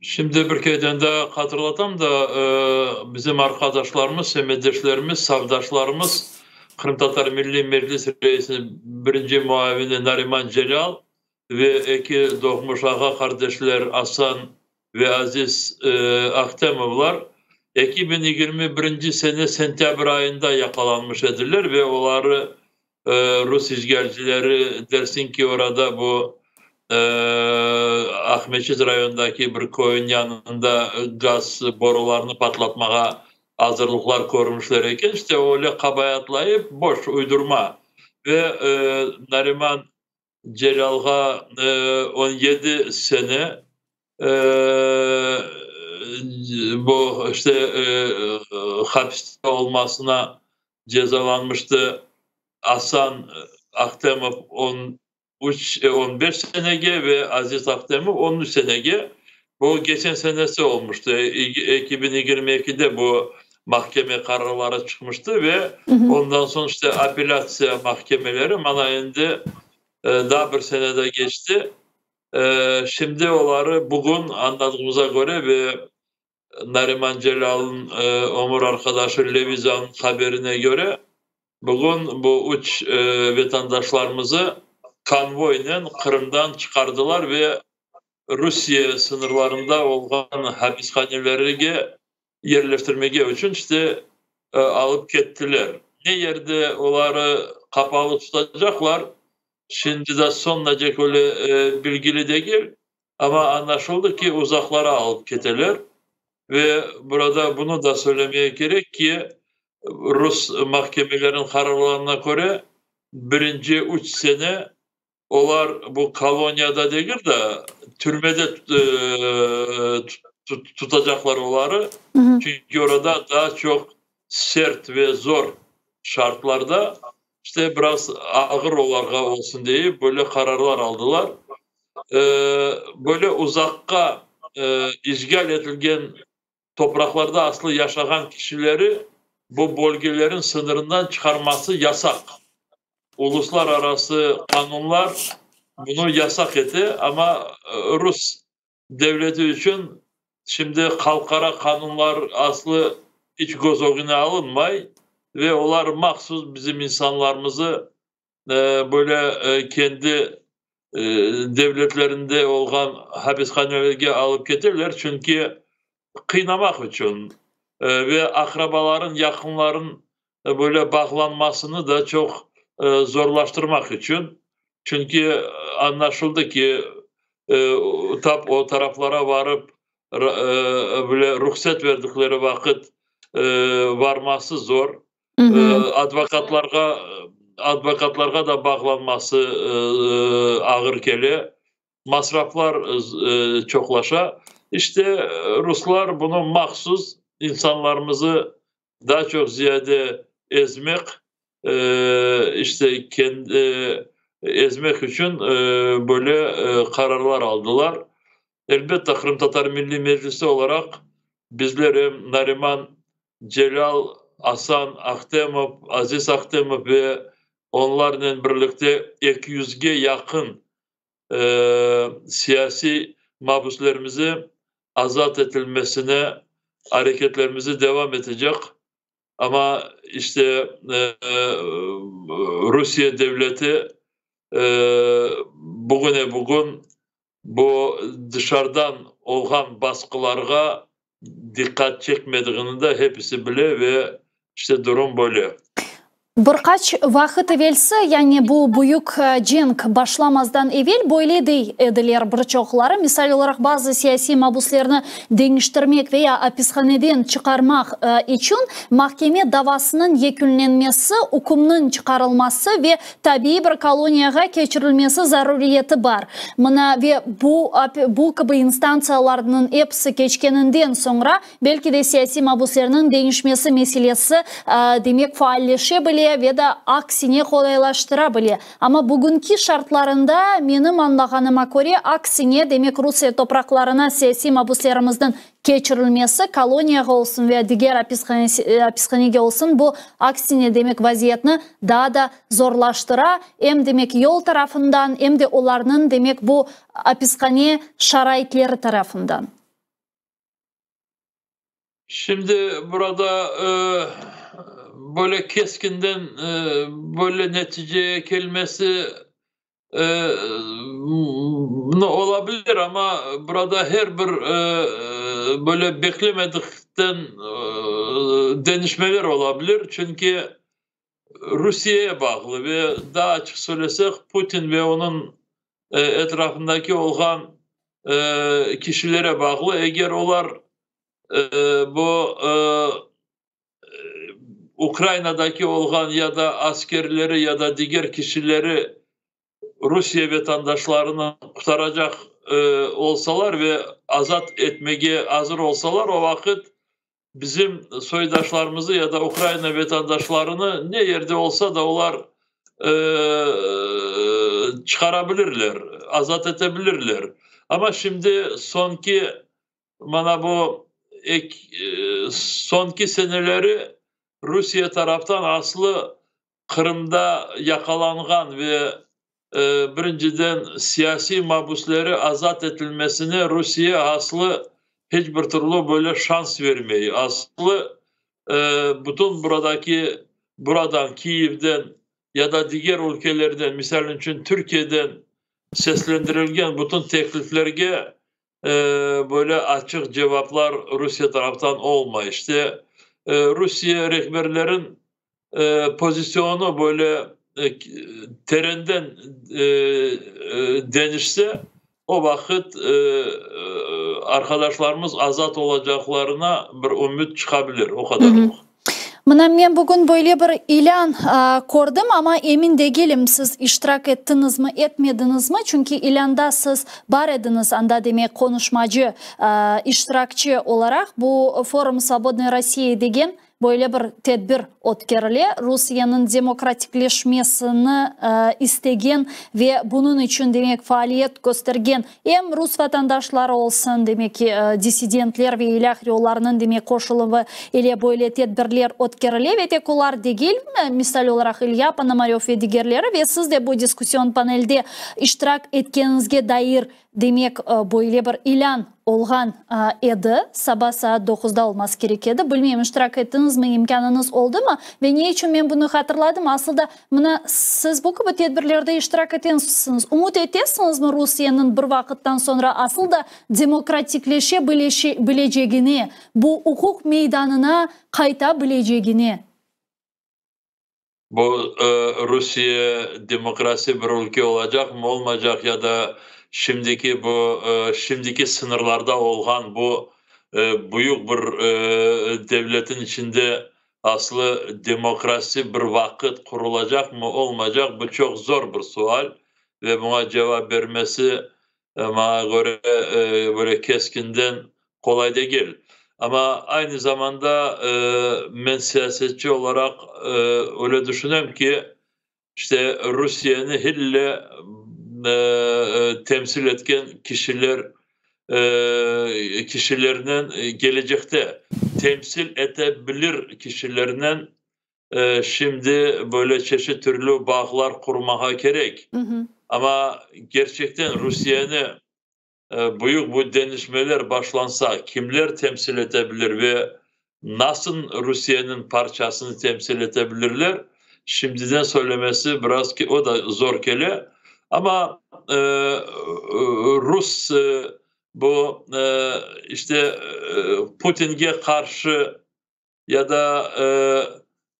Şimdi bir kereden daha hatırlatam da bizim arkadaşlarımız, semetdeşlerimiz, safdaşlarımız, Qırımtatar Milliy Meclis Reisiniñ birinci muavini Nariman Celâl ve eki doğmuş ağa kardeşler Asan ve Aziz Ahtemovlar 2021 sene sentyabr ayında yaqalanmış ediler ve oları Rus işğalcileri dersin ki orada bu Aqmescit rayonundaki bir köyün yanında gaz borularını patlatmağa hazırlıqlar körmüşler eken. İşte öyle qabaatlayıp boş uydurma ve Nariman Celâlğa 17 sene bu hapiste olmasına cezalanmıştı. Asan Ahtemov 15 senege ve Aziz Ahtemov 13 senege. Bu geçen senesi olmuştu. 2022'de bu mahkeme kararları çıkmıştı ve ondan sonra işte apelâtsiya mahkemeleri mana endi daa bir sene de geçti. Şimdi oları bugün anladığımıza göre ve Nariman Celâl'ın ömür arqadaşı Levizanıñ haberine göre, bugün bu üç vatandaşlarımızı konvoynen Qırımdan çıqardılar ve Rusiye sıñırlarında olğan hapishanelerge yerleştirmege içün işte alıp kettiler. Ne yerde oları qapalı tutacaqlar, şimdi de soñunacek öyle bilgili degil, amma añlaşıldı ki, uzaqlara alıp keteler. Ve burada bunı da söylemeye kerek ki, rus mahkemelerin qararlarına köre, birinci 3 sene olar bu koloniyada degil de, türmede tutacaqlar oları. Çünki orada daha çoq sert ve zor şartlarda işte biraz ağır olarğa olsun diye böyle qararlar aldılar. Böyle uzaqqa işgal etilgen topraqlarda aslı yaşağan kişileri bu bölgelerin sıñırından çıqarması yasaq. Uluslararası qanunlar bunu yasaq ete, amma Rus devleti içün şimdi halqara qanunlar aslı hiç göz ögüne alınmay ve olar mahsus bizim insanlarımızı böyle kendi devletlerinde olğan hapishanelerge alıp keterler, çünki qıynamaq içün ve aqrabaların, yaqınların böyle bağlanmasını da çoq zorlaştırmaq içün. Çünki añlaşıldı ki, tap o taraflara varıp böyle ruhset verdikleri vaqıt varması zor. Advokatlarğa da bağlanması ağır kele. Masraflar çoqlaşa. İşte ruslar bunu mahsus insanlarımızı daha çoq ziyade ezmek, işte kendi ezmek içün böyle qararlar aldılar. Elbette, Qırımtatar Milliy Meclisi olaraq bizler em Nariman Celâl, Asan Ahtemov, Aziz Ahtemov ve onlarnen birlikte 200-ge yaqın siyasiy mabüslerimizi azat etilmesine areketlerimizi devam etecek. Amma işte Rusiye devleti bugüne bugün bu dışarıdan olğan basqılarğa diqqat çekmediğini de hepisi bile ve işte durum böyle. Bir qaç vaqıt evelsi, yani bu büyük cenk başlamazdan evel böyle dey ediler bir çoqları. Misal olaraq, bazı siyasiy mabuslarnı deñiştirmek veya apishaneden çıqarmaq içün mahkeme davasınıñ yekünlenmesi, ükümniñ çıqarılması ve tabiiy bir koloniyağa keçirilmesi zaruriyeti bar. Mına ve bu kibi instantsiyalarnıñ episi keçkeninden soñra belki de siyasiy mabuslarnıñ deñişmesi meselesi demek faalleşe bile ve de aksine qolaylaştıra bile. Amma bugünki şartlarında menim añlağanıma köre, aksine demek Rusiye topraqlarına siyasiy mabuslarımıznıñ keçirilmesi koloniyağa olsun veya diger apishanege olsun, bu aksine demek vaziyetni daa da zorlaştıra. Em demek yol tarafından, em de olarnıñ demek bu apishane şaraitleri tarafından. Şimdi burada böyle keskinden böyle neticeye gelmesi olabilir ama burada her bir böyle beklemedikten denişmeler olabilir. Çünkü Rusiye'ye bağlı ve daha açık söylesek Putin ve onun etrafındaki olğan kişilere bağlı. Eğer olar bu Ukrayna'daki olğan ya da askerleri ya da diğer kişileri Rusiye vatandaşlarını kurtaracak olsalar ve azat etmege hazır olsalar, o vakit bizim soydaşlarımızı ya da Ukrayna vatandaşlarını ne yerde olsa da olar çıkarabilirler, azat edebilirler. Ama şimdi sonki Mana bu soñki seneleri Rusiye taraftan aslı Qırımda yaqalanğan ve birinciden siyasiy mabüsleri azat etilmesine Rusiye aslı hiç bir türlü böyle şans vermey. Aslı bütün buradaki, buradan, Kiyevden ya da diger ülkelerden, misal içün Türkiyeden seslendirilgen bütün tekliflerge böyle açıq cevaplar Rusiye taraftan olmay. İşte, Rusiye rehberlerin pozisyonu böyle terenden deñişse, o vaqıt arqadaşlarımız azat olacaqlarına bir ümüt çıqa bilir, o qadarlıq. Mına men bugün böyle bir ilân kördim, amma emin degilim, siz iştirak ettiñizmi, etmediñizmi, çünki ilânda siz bar ediñiz, anda demek qonuşmacı, iştirakçi olaraq, bu Forum Svobodnoy Rossii degen Böyle bir tedbir ötkerile, Rusiyeniñ demokratikleşmesini istegen ve bunıñ içün, demek, faaliyet köstergen em rus vatandaşları olsun, demek ki, dissidentler ve ilâhre, olarnıñ, demek, qoşuluvı ile böyle tedbirler ötkerile ve tek olar degil, misal olaraq, İlya Ponomarev ve digerleri, ve siz de bu diskussion panelde iştirak etkeniñizge dair Demek, böyle bir ilân olğan edi, saba saat doquzda olması kerek edi. Bilmeyim, iştirak ettiñizmi, imkânıñız oldumı? Ve ne içün men bunı hatırladım? Asıl da, mına, siz bu kibi tedbirlerde iştirak etesiñiz. Ümüt etesiñizmi Rusiyeniñ bir vaqıttan soñra asıl da demokratikleşe bilecegine, bu uquq meydanına qayta bilecegine? Bu Rusiye demokrasi bir ülke olacaqmı, olmaycaq ya da şimdiki bu şimdiki sıñırlarda olğan bu büyük bir devletin içinde aslı demokrasi bir vaqıt qurulacaqmı, olmaycaq, bu çoq zor bir sual ve buña cevap bermesi Maña köre, böyle keskinden qolay degil. Amma aynı zamanda men siyasetçi olaraq öyle düşünem ki, işte Rusiyeni hille temsil etken kişiler, kişilernen kelecekte temsil ete bilir kişilernen Şimdi böyle çeşit türlü bağlar qurmağa kerek. Amma kerçekten Rusiyeni büyük bu deñişmeler başlansa, kimler temsil ete bilir ve nasıl Rusiyeniñ parçasını temsil ete bilirler, şimdiden söylemesi biraz o da zor kele. Amma rus bu işte Putinge qarşı ya da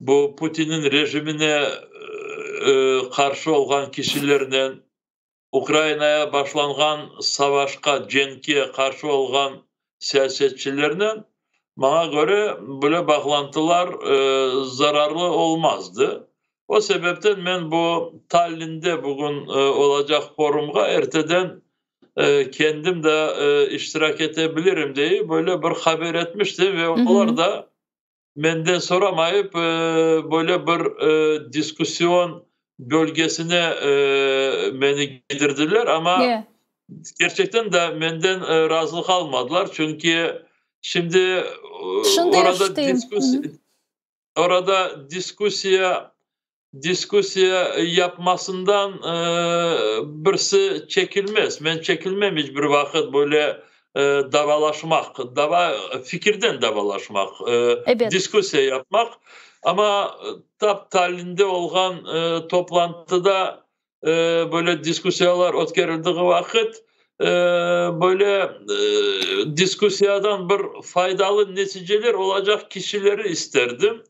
bu Putinniñ rejimine qarşı olğan kişilernen, Ukrainaya başlanğan savaşqa, cenkke qarşı olğan siyasetçilernen, maña köre, böyle bağlantılar zararlı olmazdı. O sebepten men bu Tallinde bugün olacaq forumğa erteden kendim de iştirak ete bilirim dey, böyle bir haber etmişti ve olar da menden soramayıp böyle bir diskussion bölgesine meni ketirdiler, amma kerçekten de menden razılıq almadılar, çünki şimdi orada orada diskussiya Diskussiya yapmasından birisi çekilmez. Men çekilmem iç bir vaqıt böyle davalaşmaq, dava, fikirden davalaşmaq, diskussiya yapmaq. Amma tap Tallinde olğan toplantıda böyle diskussiyalar ötkerildiği vaqıt, böyle diskussiyadan bir faydalı neticeler olacaq kişileri isterdim.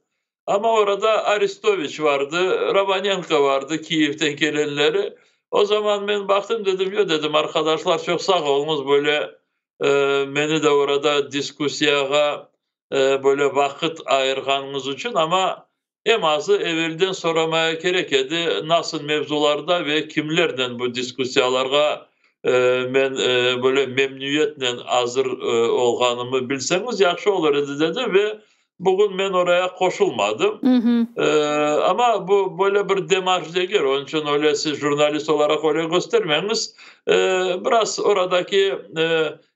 Amma orada Arestoviç vardı, Romanenko vardı, Kiyevden kelenleri. O zaman men baqtım, dedim, yoq, dedim, arqadaşlar, çoq sağ oluñız, böyle meni de orada diskussiyağa böyle vaqıt ayırğanıñız içün, amma eñ azı evelden soramaya kerek edi, nasıl mevzularda ve kimlernen bu diskussiyalarğa men böyle memnüyetnen azır olğanımı bilseñiz, yahşı olur edi, dedim ve Bugün men oraya qoşulmadım. Amma bu böyle bir demarş degil, onıñ içün öyle siz jurnalist olaraq öyle köstermeñiz. Biraz oradaki,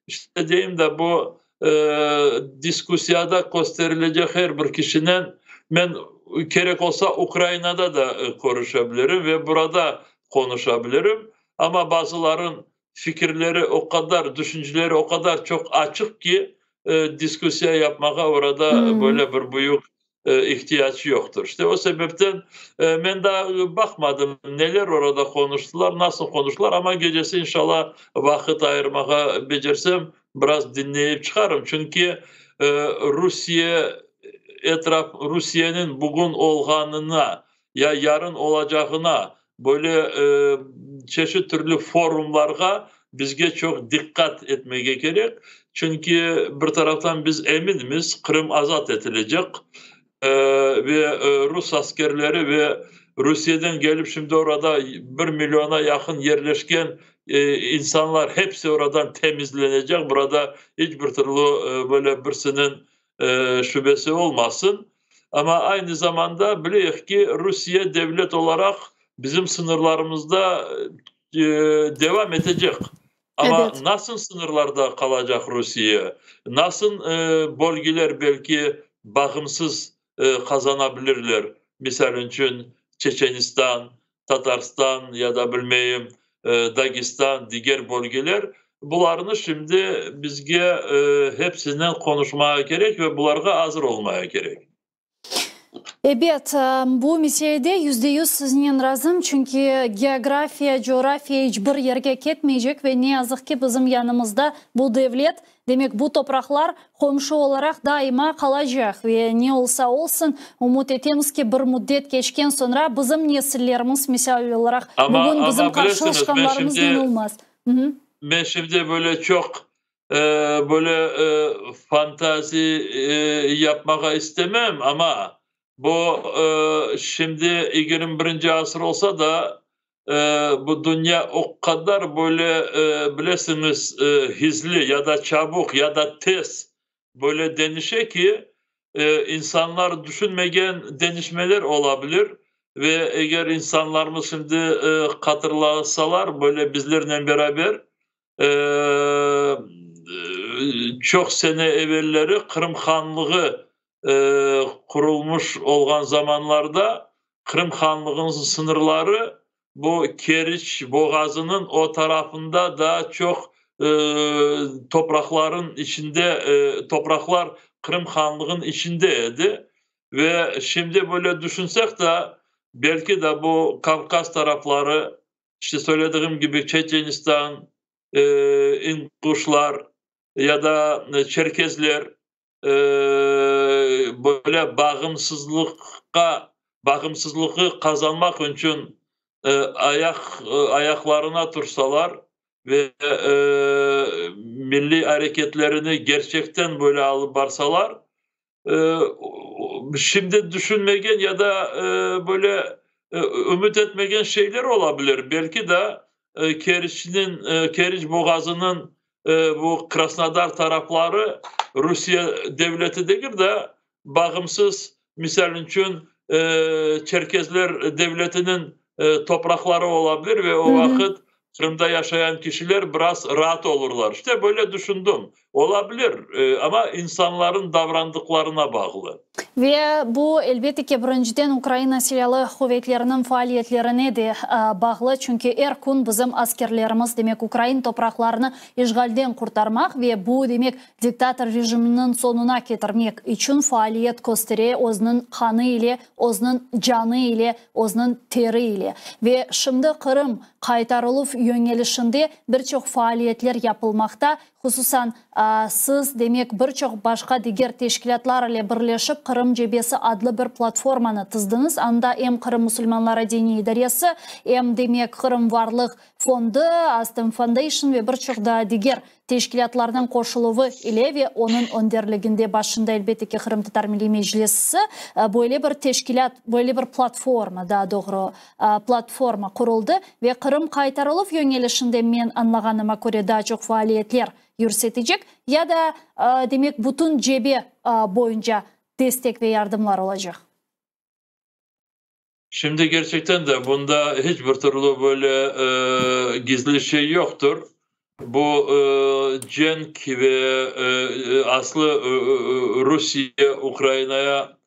işte deyim de, bu. Diskussiyada kösterilecek her bir kişinen men kerek olsa Ukrainada da körüşe bilirim ve burada qonuşa bilirim. Amma bazıların fikirleri o qadar, düşünceleri o qadar çoq açıq ki, diskussiya yapmağa orada böyle bir büyük ihtiyac yoqtır. İşte o sebepten men daa baqmadım, neler orada qonuştılar, nasıl qonuştılar, amma gecesi inşallah vaqıt ayırmağa becersem, biraz diñleyip çıqarım. Çünki Rusiye etraf, Rusiyeniñ bugün olğanına ya yarın olacağına böyle çeşit türlü forumlarğa bizge çoq diqqat etmege kerek. Çünki bir taraftan biz eminmiz, Qırım azat etilecek ve rus askerleri ve Rusiyeden kelip şimdi orada bir milliona yaqın yerleşken insanlar hepsi oradan temizlenecek. Burada iç bir türlü böyle birisiniñ şübesi olmasın. Amma aynı zamanda bileyik ki, Rusiye devlet olaraq bizim sıñırlarımızda devam etecek. Amma nasıl sıñırlarda qalacaq Rusiye? Nasıl bölgeler belki bağımsız qazana bilirler? Misal içün, Çeçenistan, Tatarstan ya da bilmeyim Dagestan, diger bölgeler. Bularnı şimdi bizge hepsinen qonuşmağa kerek ve bularğa azır olmağa kerek. Ebet, bu meselede %100 siznen razım, çünki geografiya, coğrafiya iç bir yerge ketmeycek ve ne yazıq ki, bizim yanımızda bu devlet, demek bu topraqlar qomşu olaraq daima qalacaq ve ne olsa olsun, ümüt etemiz ki, bir müddet keçken soñra bizim nesillerimiz, misal olaraq, bugün bizim qarşılaşqanlarımıznen olmaz. Men şimdi böyle çoq böyle fantazi yapmağa istemem, amma bu şimdi 21-nci asır olsa da, bu dünya o qadar böyle, bilesiñiz, hızlı ya da çabuk ya da tez böyle deñişe ki, insanlar düşünmegen deñişmeler ola bilir. Ve eger insanlarımız şimdi hatırlasalar, böyle bizlernen beraber çoq sene evelleri Qırım Hanlığı qurulmuş olğan zamanlarda Qırım Hanlığınıñ sıñırları bu Keriç boğazınıñ o tarafında daa çoq topraqların içinde, topraqlar Qırım Hanlığınıñ içinde edi. Ve şimdi böyle düşünsek de, belki de bu Kavkaz tarafları, işte söylediğim kibi Çeçenistan, İnguşlar ya da Çerkezler böyle bağımsızlıqqa, bağımsızlığı qazanmaq içün ayaq ayaqlarına tursalar ve milliy areketlerini gerçekten böyle alıp barsalar, şimdi düşünmegen ya da böyle ümüt etmegen şeyler olabilir. Belki de Keriçniñ, Keriç boğazınıñ bu Krasnodar tarafları Rusiye devleti degil de, bağımsız, misal içün, Çerkezler devletiniñ topraqları olabilir ve o vaqıt Qırımda yaşayan kişiler biraz raat olurlar. İşte böyle düşündim. Olabilir, amma insanların davrandıqlarına bağlı. Ve bu, elbette ki, birinciden Ukraina Silâlı Quvetleriniñ faaliyetlerine de bağlı, çünki er kün bizim askerlerimiz, demek, ukrain topraqlarını işğalden qurtarmaq ve bu, demek, diktator rejiminiñ soñuna ketirmek içün faaliyet köstere özüniñ qanı ile, özüniñ canı ile, özüniñ teri ile. Ve şimdi Qırım qaytarıluv yöñelişinde bir çoq faaliyetler yapılmaqta, Hususan, siz, demek, bir çoq başqa diger teşkilâtlar ile birleşip Qırım cebesi adlı bir platformanı tizdiñiz. Anda em Qırım musulmanları diniy idaresi, em, demek, Qırım varlıq fondu, Astem Foundation ve bir çoq daa diger teşkilâtlarnıñ qoşuluvı ile ve onıñ önderliginde, başında, elbette ki, Qırımtatar Milliy Meclisi, böyle bir teşkilât, böyle bir platforma, daa doğru, platforma quruldı ve Qırım qaytarıluv yöñelişinde, men añlağanıma köre, daa çoq faaliyetler yürsetecek ya da, demek, bütün cebe boyunca destek ve yardımlar olacaq? Şimdi gerçekten de bunda hiç bir türlü böyle gizli şey yoqtur. Bu cenk ve aslı Rusiye Ukrainaya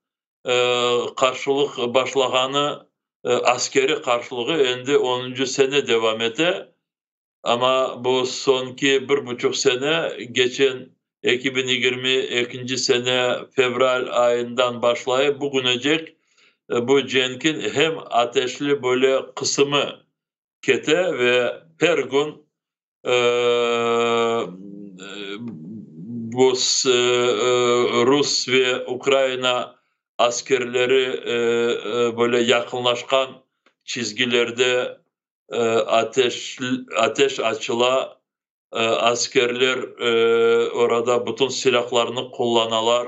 qarşılıq başlağanı, askeri qarşılığı endi onuncı sene devam ete. Amma bu soñki bir buçuq sene, geçen 2022 sene fevral ayından başlayıp bugünecek bu cenkin hem ateşli böyle qısımı kete ve her kün bu rus ve Ukraina askerleri böyle yaqınlaşqan çizgilerde ateş ateş açıla, askerler orada bütün silâhlarını qullanalar,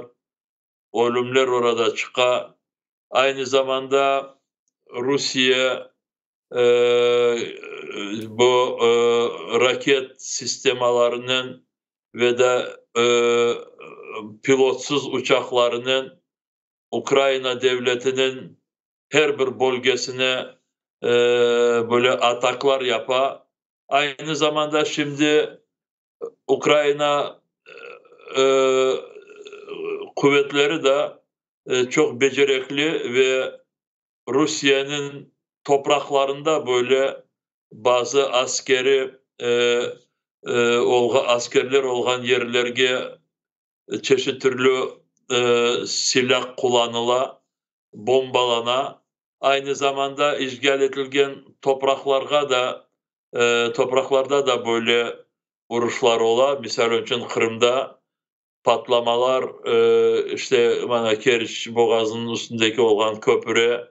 ölümler orada çıqa. Aynı zamanda Rusiye bu raket sistemalarınen ve de pilotsız uçaqlarınen Ukraina devletiniñ her bir bölgesine böyle ataklar yapa. Aynı zamanda şimdi Ukraina quvetleri de çoq becerekli ve Rusiyeniñ topraqlarında böyle bazı askeri askerler olğan yerlerge çeşit türlü silâ qullanıla, bombalana. Aynı zamanda işğal etilgen topraqlarğa da topraqlarda da böyle uruşlar ola. Misal içün Qırımda patlamalar, işte mana Keriç boğazınıñ üstündeki olğan köpüre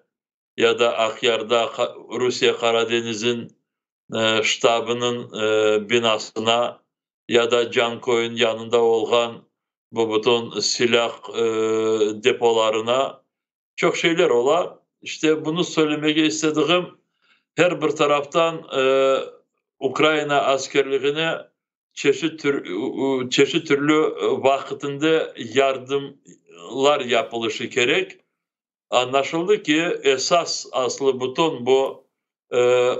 ya da Aqyarda Rusiye Qara deñizin ştabınıñ binasına ya da Canköyniñ yanında olğan bu bütün silâ depolarına çoq şeyler ola. İşte bunı söylemege istediğim, her bir taraftan Ukraina askerligine çeşit tür çeşit türlü vaqıtında yardımlar yapılışı kerek. Añlaşıldı ki, esas aslı bütün bu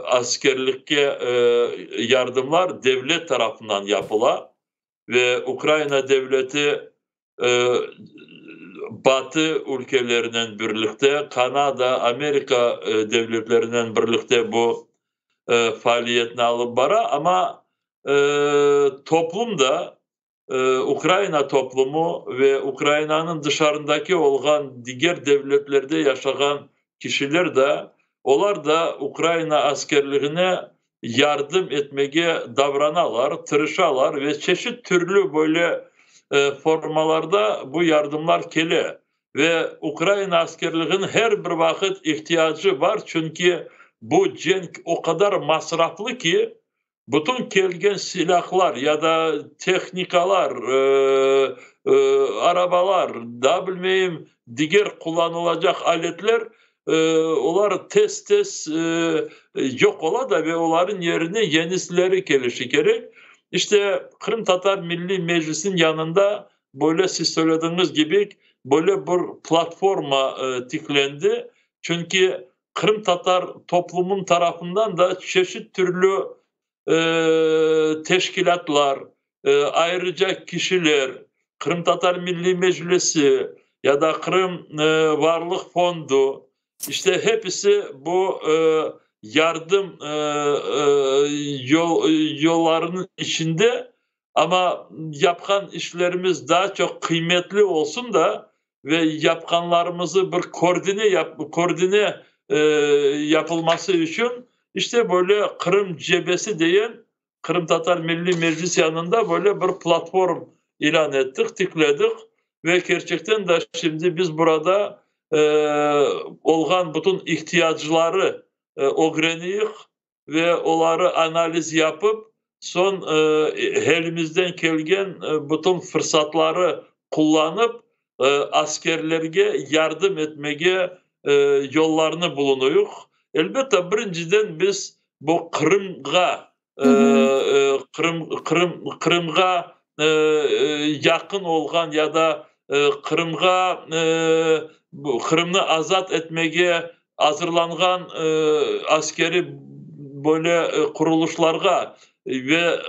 askerlikke yardımlar devlet tarafından yapıla ve Ukraina devleti Batı ülkelerinen birlikte, Kanada, Amerika devletlerinen birlikte bu faaliyetni alıp bara, amma toplum da, Ukraina toplumu ve Ukrainanıñ dışarındaki olğan diger devletlerde yaşağan kişiler de, olar da Ukraina askerligine yardım etmege davranalar, tırışalar ve çeşit türlü böyle formalarda bu yardımlar kele. Ve Ukraina askerliginiñ her bir vaqıt ihtiyacı bar, çünki bu cenk o qadar masraflı ki, bütün kelgen silâhlar ya da tehnikalar, arabalar, daa bilmeyim, diger qullanılacaq aletler, olar tez-tez yoq ola da ve olarnıñ yerine yenisleri kelişi kerek. İşte Qırımtatar Milliy Meclisiniñ yanında böyle siz söylediñiz kibi böyle bir platforma tiklendi, çünki qırımtatar toplumınıñ tarafından da çeşit türlü teşkilâtlar, ayrıca kişiler, Qırımtatar Milliy Meclisi ya da Qırım Varlıq Fondu, işte hepisi bu yardım yollarınıñ içinde, amma yapqan işlerimiz daa çoq qıymetli olsun da ve yapqanlarımızı bir koordine yap koordine yapılması içün işte böyle Qırım cebesi degen Qırımtatar Milliy Meclis yanında böyle bir platform ilân ettik, tikledik ve kerçekten de şimdi biz burada olğan bütün ihtiyacları ögreniyik ve oları analiz yapıp, soñ elimizden kelgen bütün fırsatları qullanıp, askerlerge yardım etmege yollarını bulunuyıq. Elbette, birinciden biz bu Qırımğa Qırım Qırım Qırımğa yaqın olğan ya da Qırımğa Qırımnı azat etmege azırlanğan askeriy böyle qurulışlarğa ve.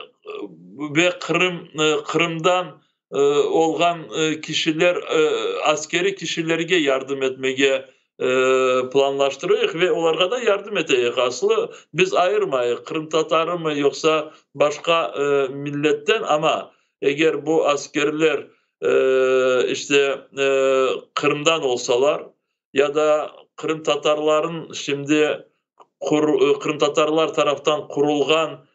Ve Qırım Qırımdan olğan kişiler, askeriy kişilerge yardım etmege planlaştırıyıq ve olarğa da yardım eteyik. Aslı biz ayırmayıq, qırımtatarımı yoqsa başqa milletten, amma eger bu askerler işte Qırımdan olsalar ya da qırımtatarların şimdi qırımtatarlar taraftan qurulğan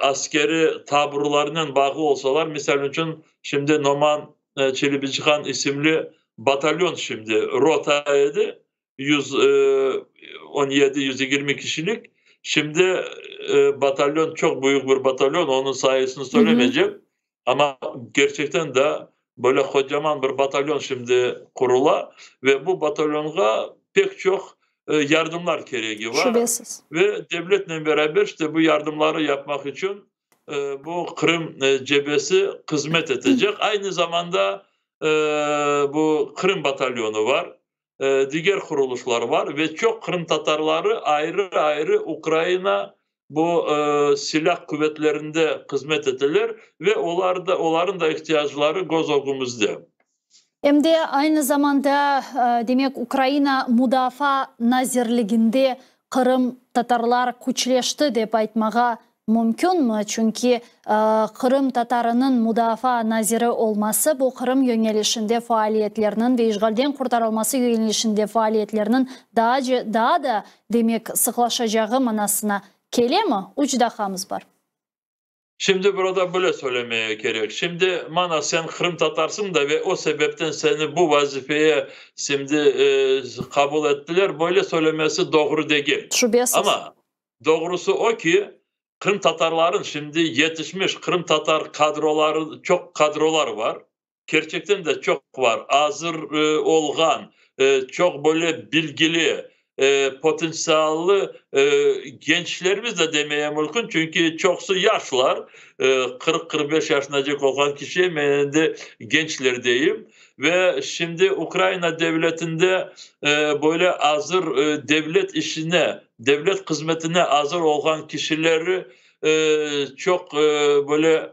askeri taburlarınen bağlı olsalar, misal içün, şimdi Noman Çelebicihan isimli batalyon şimdi rota edi, 117, 120 kişilik, şimdi batalyon çoq büyük bir batalyon, onıñ sayısını söylemeycem, amma kerçekten de böyle qocaman bir batalyon şimdi qurula ve bu batalyonğa pek çoq yardımlar keregi bar. Şübesiz. Ve devletnen beraber işte bu yardımları yapmaq içün bu Qırım cebesi hızmet etecek. Aynı zamanda bu Qırım batalyonı bar, diger qurulışlar bar ve çoq qırımtatarları ayrı-ayrı Ukraina bu silâ quvetlerinde hızmet eteler ve olar da, oların da ihtiyacları köz ögümizde. Em de aynı zamanda, demek, Ukraina Mudafaa nazirliginde qırımtatarlar küçleşti dep aytmağa mümkünmi? Çünki qırımtatarınıñ mudafaa naziri olması bu Qırım yönelişinde faaliyetlerniñ ve işğalden qurtarılması yönelişinde faaliyetlerniñ daa daa da, demek, sıqlaşacağı manasına kelemi? Üç daqqamız bar. Şimdi burada böyle söylemeye kerek. Şimdi mana sen qırımtatarsıñ da ve o sebepten seni bu vazifeye şimdi qabul ettiler, böyle söylemesi doğru degil. Şübesiz. Amma doğrusı o ki, qırımtatarların şimdi yetişmiş qırımtatar kadroları, çoq kadrolar var. Kerçekten de çoq var. Azır olğan, çoq böyle bilgili, potentsiallı gençlerimiz de demeye mümkün, çünki çoqusı yaşlar, 40-45 yaşındacaq olğan kişi, men endi gençler deyim. Ve şimdi Ukraina devletinde böyle azır devlet işine, devlet hızmetine azır olğan kişileri çoq böyle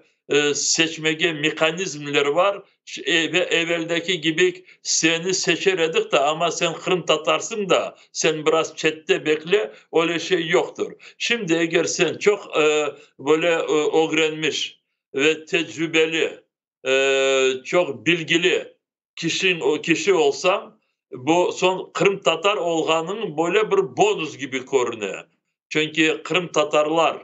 seçmege mehanizmler var ve eveldeki kibi seni seçer edik de, amma sen qırımtatarsıñ da, sen biraz çette bekle, öyle şey yoqtır. Şimdi eger sen çoq böyle ögrenmiş ve tecrübeli, çoq bilgili kişi, kişi olsañ, bu soñ qırımtatar olğanıñ böyle bir bonus kibi körüne. Çünki qırımtatarlar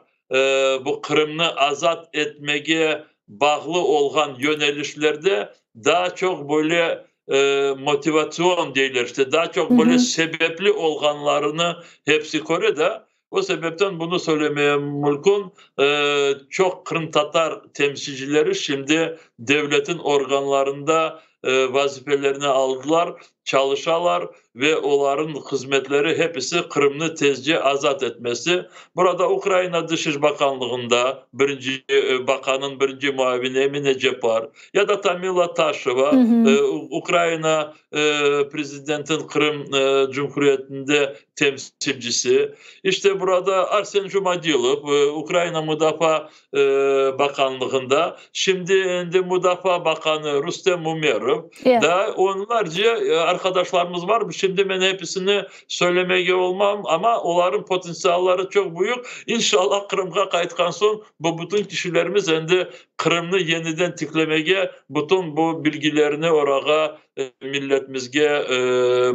bu Qırımnı azat etmege bağlı olğan yönelişlerde daa çoq böyle motivatsion deyler işte, daa çoq böyle sebepli olğanlarını hepsi köre de, o sebepten bunı söylemeye mümkün, çoq qırımtatar temsilcileri şimdi devletin organlarında vazifelerini aldılar, çalışalar ve oların hızmetleri hepisi Qırımnı tezce azat etmesi. Burada Ukraina Dış iş bakanlığında birinci bakanın birinci muavini Emine Cepar ya da Tamila Taşeva, Ukraina prezidentin Qırım Cumhuriyetinde temsilcisi. İşte burada Arsen Jumadilov, Ukraina Mudafaa Bakanlığında, şimdi endi Mudafaa Bakanı Rustem Umerov, da onlarca arqadaşlarımız var. Şimdi men episini söylemege olmam, amma oların potentsialları çoq büyük. İnşallah, Qırımğa qaytqan soñ bu bütün kişilerimiz endi Qırımnı yeniden tiklemege bütün bu bilgilerini orağa milletimizge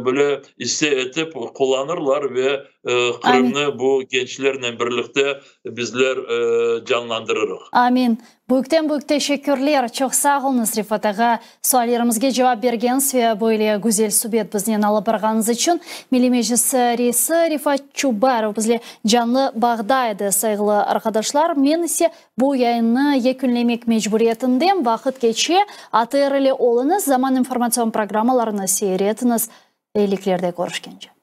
böyle isse etip qullanırlar ve Qırımnı bu gençlernen birlikte bizler canlandırırıq. Amin. Büyükten büyük teşekkürler. Çoq sağ oluñız, Refat ağa. Suallerimizge cevap bergeniñiz ve böyle güzel subet biznen alıp barğanıñız içün. Milliy Meclis reisi Refat Çubarov bizle canlı bağda edi, sayğılı arqadaşlar. Men ise bu yayınnı yekünlemek mecburiyetindem. Vaqıt keçe. ATR ile oluñız, Zaman informatsion programmalarını seyir etiñiz. Eyiliklerde körüşkence.